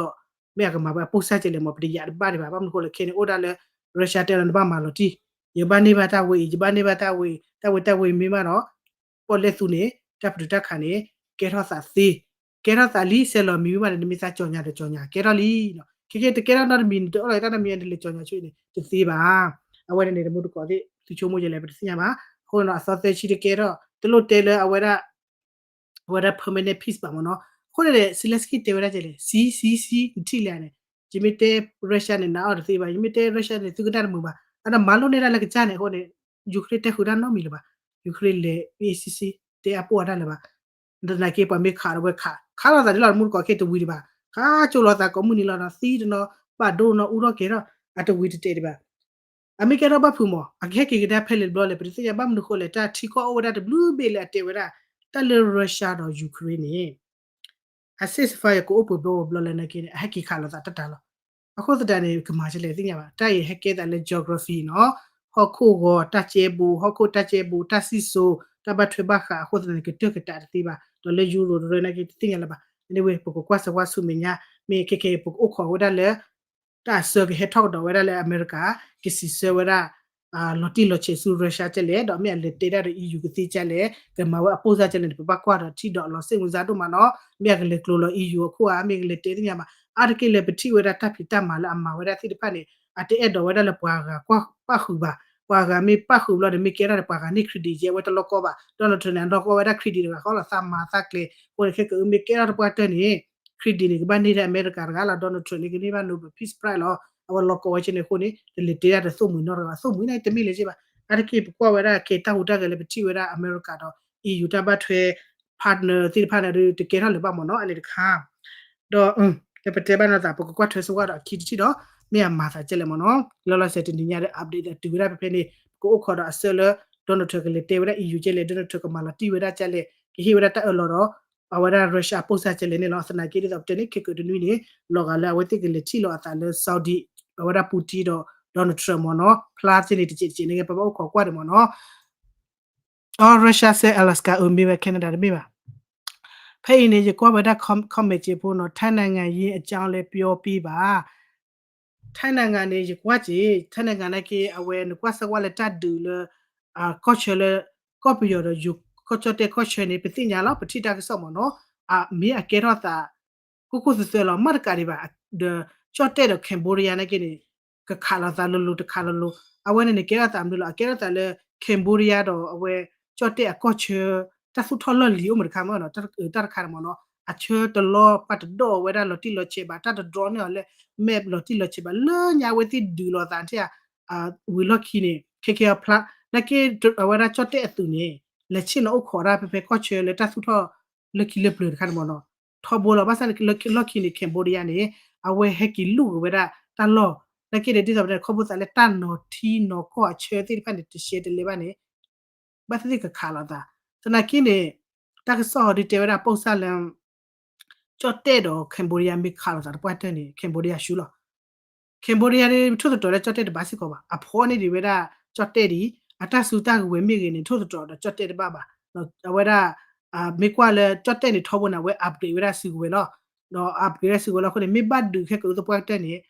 မ့ၢ်အကမၤဝဲအပိၢ်စၢ်ကဲလဲၣ်မ့ၢ် ပတယာ်တဘၣ်ဒံးဘၣ်. ဘၣ်မနုၤဃိလဲၣ် ခဲန့ၣ်အိၣ်ဒၣ်လၢ Russia တဲလီၤနဘၣ်မၤလီၤတံၢ် ယဘၣ်န့ၢ်ဘၣ်တၢ်ဝဲအံၤ ယဘၣ်န့ၢ်ဘၣ်တၢ်ဝဲအံၤ တၢ်ဝဲတၢ်ဝဲအံၤမ့ၢ်ဘၣ်ဒီး ပီၣ်လဲၣ်သူန့ၣ် တၢ်ပတုာ်တၢ်ခးန့ၣ် ကဲထီၣ်သးသ့ ကဲထီၣ်သးလံ ဆဲးလီၤမံၤမ့ၢ်ဘၣ်န့ၣ် နမ့ၢ်သးကၠီၣ်ညါဒီးကၠီၣ်ညါ ကဲထီၣ်လံ. ခဲကဲတကဲထီၣ်နီတမံၤ နတအၢၣ်လီၤတၢ်နီတမံၤ နလဲၤကၠီၣ်ညါဆိအံၤန့ၣ် တသ့ဘၣ်. အဝဲန့ၣ်န့ၣ် တမူတကိးသ့ၣ် သုဆိကမိၣ်ယဲလဲၣ် ပတသ့ၣ်ညါဘၣ်. အဃိန့ၣ် အသီသၢဆံတကဲထီၣ် တလိၣ်တဲလၢအဝဲဒၣ် အဝဲဒၣ် permanent peace ဘၣ်မ့ၢ်နီၤ. အဃိန့ၣ် Zelensky တဲဝဲဒၣ်ကဲလဲၣ် စံစံစံ နထံၣ်လဲၣ်န့ၣ် ယမ့ၢ်တဲ Russia န့ၣ် နအီၣ်တသ့ဘၣ် ယမ့ၢ်တဲ Russia န့ၣ် သုကနၣ်တမုာ်ဘၣ် အတမၤလိန့ၢ်ဒၣ်လၢကစၢ်န့ၣ် အဃိန့ၣ် Ukraine တဲဃုာ်တၢ်နီတမံၤလၢၤဘၣ် Ukraine လဲၤ စံစံ တဲအပိၢ်အတၢ်လၢၤဘၣ် သနာ်က့ပှၤမ့ၢ်ခးဒီးဝဲခး ခးလိာ်သးဒ်လီၤ မူတကိးခဲတဝံၤဒံးဘၣ် ခးကၠိလိာ်သးကိးမုၢ်နံၤလီၤနီၤ သံတနီၤ ဘၣ်ဒိနီၤ အူထီၣ်ကဲၤထီၣ် အတဝံၤတတဲာ်ဒံးဘၣ် အမ့ၢ်ကဲထီၣ်ဘၣ်ဖုးမး အကဟဲက့ၤကဒါဖဲလဲၣ်တဘျီလဲၣ် ပတသ့ၣ်ညါ ဘၣ်မနုၤဃိလဲၣ် တၢ်ထံကီၢ်အိၣ်ဝဲဒၣ်တဘျုးဘ့ၣ်လၢအတဲဝဲဒၣ် တၢ်လၢ Russia ဒီး Ukraine န့ၣ် အ ceasefire ကအိၣ်ပှဲၤဘျီပှဲၤဘျီလၢနာ်က့န့ၣ် အဟဲက့ၤခးလိာ်သးတၢ်တၢ်လီၤ. အဃိသတးန့ၣ် ကမၤကလဲၣ်သ့ၣ်ညါဘၣ် တၢ်အံၤဟဲကဲသးလၢ geography နီၤ ဟီၣ်ခိၣ်ဂီၤ တၢ်ကဲဘိ ဟီၣ်ခိၣ်တၢ်ကဲဘိ တၢ်စံၣ်စိၤ တၢ်ဘၣ်ထွဲဘၣ်ဃး အဃိသတးန့ၣ် ကတၢၢ်ကတးတသ့ဘၣ် ဒီးလၢ Europe တရၢနာ်က့ တသ့ၣ်ညါလၢၤဘၣ် anyway ပကကွၢ်စၢၤကွၢ်ဆူမဲာ်ညါ မ့ၢ်ခဲခဲအံၤ ပကအိၣ်ခိးဝဲဒၣ်လၢ တၢ်အဆၢကဟဲထီၣ်ကဒီးဝဲဒၣ်လၢအမဲရကၤ ကစံးဆၢဝဲဒၣ် လီၤတံၢ်လီၤဆဲးဆူ Russia ကဲလဲၣ် ဒီးမ့ၢ်အလဲၤတဲဒၣ်ဒီး EU ကသ့ကဲလဲၣ် ကမၤဝဲအပိၢ်စၢ်ကဲလဲၣ်န့ၣ် ပဘၣ်ကွၢ်ဒီးထံၣ်ဒီးလီၤ စိတ်ဝင်စား ဒိၣ်မးနီၤ မ့ၢ်အကလဲၤကျိၤလီၤ EU အခိၣ်ဧါ မ့ၢ်ကလဲၤတဲသ့ၣ်ညါဘၣ် အါတက့ၢ်လၢပထံၣ်ဝဲဒၣ်တၢ်ဖံးတၢ်မၤလၢအမၤဝဲဒၣ်သ့ၣ်တဖၣ်န့ၣ် အတအဲၣ်ဒိးဝဲဒၣ်လၢပှၤဂၤကွၢ်ပၣ်ဃုာ်ဘၣ်. ပှၤဂၤမ့ၢ်ပၣ်ဃုာ်ဘျီဒီး မ့ၢ်ကဲထီၣ်ဒီးပှၤဂၤန့ၣ် credit ယဲဝဲတလိၣ်ကီဘၣ်. Donald Trump န့ၣ် အနီၢ်ကီၢ်ဝဲဒၣ် credit တဂၤဃီလီၤ သးမၤသးကျဲၤ. အဃိန့ၣ် ခဲကနံၣ်အံၤမ့ၢ်ကဲထီၣ်တပှၢ်တၢၢ်န့ၣ် credit န့ၣ် ကဘၣ်န့ၢ်ဒၣ်အမဲရကၤတဂၤလီၤ. Donald Trump န့ၣ် ကန့ၢ်ဘၣ် Nobel Peace Prize လီၤ. အဝဲလီၤကီဝဲကဲန့ၣ်အဃိန့ၣ် တလဲၤတဲဒၣ်တသိၣ်မှံၤနီတဂၤ သိၣ်မှံၤန့ၣ်တမ့ၢ်လၢၤဘၣ်. အါတက့ၢ် ပကွၢ်ဝဲဒၣ်ကဲ တၢ်ဟူးတၢ်ဂဲၤလၢပထံၣ်ဝဲဒၣ်အမဲရကၤဒီး EU တၢ်ဘၣ်ထွဲ partner သ့ၣ်တဖၣ်န့ၣ်ဒီး တကဲထီၣ်လၢၤဘၣ်မ့ၢ်နီၤ အန့ၣ်တခါ ဒီး ပတဲဘၣ်နီၤသး ပကကွၢ်ထွဲစ့ၢ်ကီးဒီးအခံတထံၣ်ဒီး မ့ၢ်အမၤသးကဲလဲၣ်မ့ၢ်နီၤ. လီၤလီၤဆဲးတနံၤညါဒီး update သးတုၤဝဲဒၣ်ဖဲဖဲန့ၣ် ပကအိၣ်ခိးဒီးအဆၢလၢ Donald Trump ကလဲၤတဲဝဲဒၣ် EU ကဲလဲၣ် Donald Trump ကမၤလီၤတံၢ်ဝဲဒၣ်ကဲလဲၣ် ကဟ့ၣ်ဝဲဒၣ်တၢ်အၢၣ်လီၤဒီး အဝဲဒၣ် Russia အပိၢ်စၢ်ကဲလဲၣ်န့ၣ်လီၤ. သနာ်က့ဒ်သိးပတဲန့ၣ် ခဲကနံၣ်အံၤန့ၣ် လီၤဂာ်လၢအဝဲသ့ၣ်ကလဲၤထံၣ်လိာ်အသးလၢ Saudi အဝဲဒၣ် Putin ဒီး Donald Trump မ့ၢ်နီၤ ဖျါသ့ၣ်န့ၣ် တစဲးတစဲးန့ၣ် ပဘၣ်အိၣ်ခိးကွၢ်ဒံးမ့ၢ်နီၤ. အ Russia စဲး Alaska အၢ မ့ၢ်ဝဲ Canada တမ့ၢ်ဘၣ်. ဖဲအံၤန့ၣ် ယကွၢ်ဝဲဒၣ် comment က့ဖိနီၤ ထိုင်းနိုင်ငံရေးအကြောင်းလည်းပြောပေးပါ ထိုင်းနိုင်ငံန့ၣ် ယကွၢ်က့ ထိုင်းနိုင်ငံနာ်က့ အဝဲနကွၢ်စၢၤကွၢ်လၢတၢ်ဒုးလၢ ကီၢ်ဆၢလၢ ကီၢ်ပယီၤဒီးယိၤကီၢ်ကၠီၣ်တဲၣ်ကီၢ်ဆၢန့ၣ် ပသ့ၣ်ညါလီၤ ပထံၣ်တၢ်ကစီၣ်မ့ၢ်နီၤ မ့ၢ်အကဲထီၣ်သး ခိၣ်ခိၣ်သၢသၢလီၤ မ့ၢ်တကးဒံးဘၣ် ဒီးကၠီၣ်တဲၣ်ဒီး Cambodia နာ်က့န့ၣ် ကခးလိာ်သးလိၤလိၤတခးလိၤလိၤ အဝဲန့ၣ်န့ၣ် ကဲထီၣ်သးမနုၤလီၤ အကဲထီၣ်သးလၢ Cambodia ဒီးအဝဲ ကၠီၣ်တဲၣ်အကီၢ်ဆၢ တၢ်သူၣ်ထီၣ်လီၢ်လံၤအိၣ်မ့ၢ်တခါမ့ၢ်နီၤ တၢ်တခါန့ၣ်မ့ၢ်နီၤ အဆၢတလီၢ်ပာ်တဒီးဝဲဒၣ်လီၤတံၢ်လီၤဆဲးဘၣ် တၢ်တဒြီန့ၢ်အီၤလၢ map လီၤတံၢ်လီၤဆဲးဘၣ် လၢညါအဝဲသ့ၣ်ဒုးလိာ်သးထံၣ် ဝံၤလီၢ်ခံန့ၣ် ခဲကဲအဖျါ နာ်က့ အဝဲဒၣ်ကၠီၣ်တဲၣ်အသုးန့ၣ် လဲၤဆ့ၣ်နီၤအိၣ်ခိးဒၣ်ဖဲဖဲကီၢ်ဆၢလၢတၢ်သူၣ်ထီၣ်လၢခံလၢပျၢၤတခါန့ၣ်မ့ၢ်နီၤ ထီဘိလီၤ ဘၣ်ဆၣ်န့ၣ်လၢလီၢ်ခံန့ၣ် Cambodia န့ၣ် အဝဲဟဲက့ၤလူၤက့ၤဝဲဒၣ်တၢ်လီၢ် နာ်က့ဒီးဒ်သိးပတဲန့ၣ် ခီဖျိသးလၢတၢ်နီၤထံနီၤကီၢ်အဆၢသ့ၣ်တဖၣ်န့ၣ် တရှဲတလဲဘၣ်န့ၣ် ဘၣ်သ့ၣ်သ့ၣ်ကခးလိာ်သး သနာ်က့န့ၣ် တၢ်ကစီၣ်အီၤဒုးတဲဝဲဒၣ်ပိၢ်စၢ်လၢ ကၠီၣ်တဲၣ်ဒီး Cambodia မ့ၢ်ခးလိာ်သးတပှၢ်တၢၢ်န့ၣ် Cambodia ဆူလီၤ Cambodia န့ၣ် ထိၣ်သတြီၤလၢကၠီၣ်တဲၣ်တဘၣ်စ့ၢ်ကီးဘၣ် အဖီၣ်န့ၢ်ဒံးဝဲဒၣ်ကၠီၣ်တဲၣ်ဒံး အတၢ်စုတၢ်ကဝဲၤမ့ၢ်ဂ့ၤန့ၣ် ထိၣ်သတြီၤဒီးကၠီၣ်တဲၣ်တဘၣ်ဘၣ် အဝဲဒၣ် မ့ၢ်ကွၢ်လၢကၠီၣ်တဲၣ်န့ၣ် ထီဘိန့ၣ် အဝဲ upgrade ဝဲဒၣ်စုကဝဲၤလီၤ ဒီး upgrade ဝဲဒၣ်စုကဝဲၤလီၤအဃိန့ၣ် မ့ၢ်ဘၣ်ဒုးခဲကအုသပှၢ်ကတၢၢ်န့ၣ်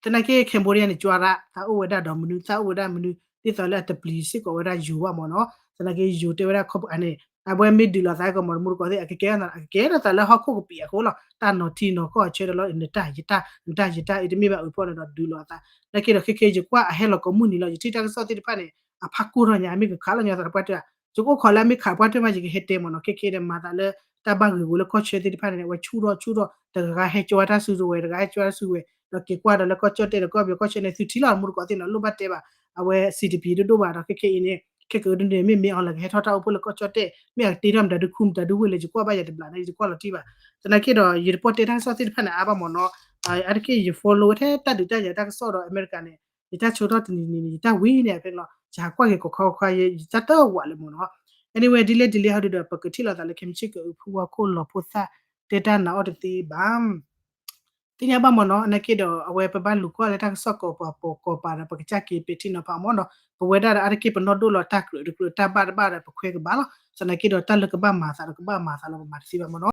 သနာ်က့ Cambodia န့ၣ် ကြွားရ သးအိၣ်ဝဲဒၣ်ဒီးမနုၤ သးအိၣ်ဝဲဒၣ်မနုၤ ဒ်သိးလၢအတပျံၤစ့ၢ်ကီးဝဲဒၣ်ယိၤဘၣ်မ့ၢ်နီၤ သနာ်က့ယိၤတဲဝဲဒၣ်ခီဖျိန့ၣ် အဝဲမ့ၢ်ဒုးလိာ်သးကမီၤတမူတကိးသ့ၣ် အကကဲထီၣ်သးလၢဟီၣ်ခိၣ်ကပံာ်အဃိလီၤ တၢ်နီၤထံနီၤကီၢ်အဆၢတလီၢ် နတၢ်ယတၢ် နတၢ်ယတၢ်အံၤတမ့ၢ်ဘၣ်အုးဖီၣ်န့ၣ်ဒီး ဒုးလိာ်အသး သနာ်က့ဒီးခဲခဲယကွၢ်အဟဲလီၤကိးမုၢ်နံၤလီၤ ယထံၣ်တၢ်ကစီၣ်သ့ၣ်တဖၣ်န့ၣ် အဖးကိၢ်ထီၣ်ညါ မ့ၢ်ကခးလီၤညါသးတပှၢ်တၢၢ် ယကအိၣ်ခိးလၢအမ့ၢ်ခးပှၢ်တၢၢ်မး ယကဟဲတဲမ့ၢ်နီၤ ခဲခဲဒီးမၤသးလၢ တၢ်ဘၣ်ဂ့ၤဂ့ၤလၢကီၢ်ဆၢသ့ၣ်တဖၣ်န့ၣ် အဝဲဆူၣ်ထီၣ်ဆူၣ်ထီၣ် တဂၤဂၤဟဲကၠီဝဲတၢ်စုကဝဲၤ တဂၤဟဲကၠီဝဲတၢ်စုကဝဲၤ ဒီးက့ၤကွၢ်ဒီးလၢကီၢ်ကၠီၣ်တဲၣ်ဒီးကီၢ်ပယီၤကီၢ်ဆၢန့ၣ် သုထံၣ်လီၤမူတကိးသ့ၣ်နီၤ လိၣ်ဘၣ်တဲဘၣ် အဝဲ စံးတပံၤတဒိၣ်ဘၣ်ဒီး ခဲခဲအံၤန့ၣ် ခဲကအုဒ်န့ၣ် မ့ၢ်မ့ၢ်အီၤလၢကဟဲထီၣ်တၢ်အိၣ်ဖှိၣ်လၢကီၢ်ကၠီၣ်တဲၣ် မ့ၢ်အကတ့ထီၣ်မတၤဒုခူမတၤဒုဝ့ၢ်လဲၣ် ယကွၢ်ဘၣ်ယၤတဘျီန့ၣ် ယတကွၢ်လီၤတံၢ်ဘၣ် သနာ်က့ဒီး ယတပီၢ်တဲတၢ်ကစီၣ်သ့ၣ်တဖၣ်န့ၣ် အါဘၣ်မ့ၢ်နီၤ အါတက့ၢ်ယ follow ဝဲထဲတၢ်ဒုးတၢ်ယၤတၢ်ကစီၣ်ဒီးအမဲရကၤန့ၣ် ယတၢ်ဆိထီၣ်တနံၤနံၤန့ၣ် ယတၢ်ဝံၤန့ၣ်ဖဲန့ၣ်လီၤ ယဟးကွၢ်က့ၤကီးခါခါ ယတၢ်တဝးလၢမ့ၢ်နီၤ anyway ဒ်လဲၣ်ဒ်လဲၣ်ဟီဒုဒီး ပကထံၣ်လိာ်သးလၢ ခဲမုၢ်ဆ့ၣ်ကအုးဖုဝါခိၣ်လီၤဖိသၣ် တဲတၢ်နာ်အီၤတသ့ဘၣ် သ့ၣ်ညါဘၣ်မ့ၢ်နီၤ အနာ်က့ဒီး အဝဲပဘၣ်လူၤကွၢ်လၢတၢ်ကစီၣ်ကိးပှၤပိာ်ကိးပၤဒီး ပကစၢ်က့ၤပဲာ်ထံနီၤဖးမ့ၢ်နီၤ ပဝဲဒၣ်ဒီးအါတက့ၢ်ပနီၢ်ဒိၣ်လီၤ တၢ်ကြၢးတကြၢးတၢ်ဘၣ်တဘၣ်ဒီး ပခွဲကဘၣ်လီၤ သနာ်က့ဒီးတၢ်လၢကဘၣ်မၤသးဒီးကဘၣ်မၤသးလီၤ ပမၤတသ့ဘၣ်မ့ၢ်နီၤ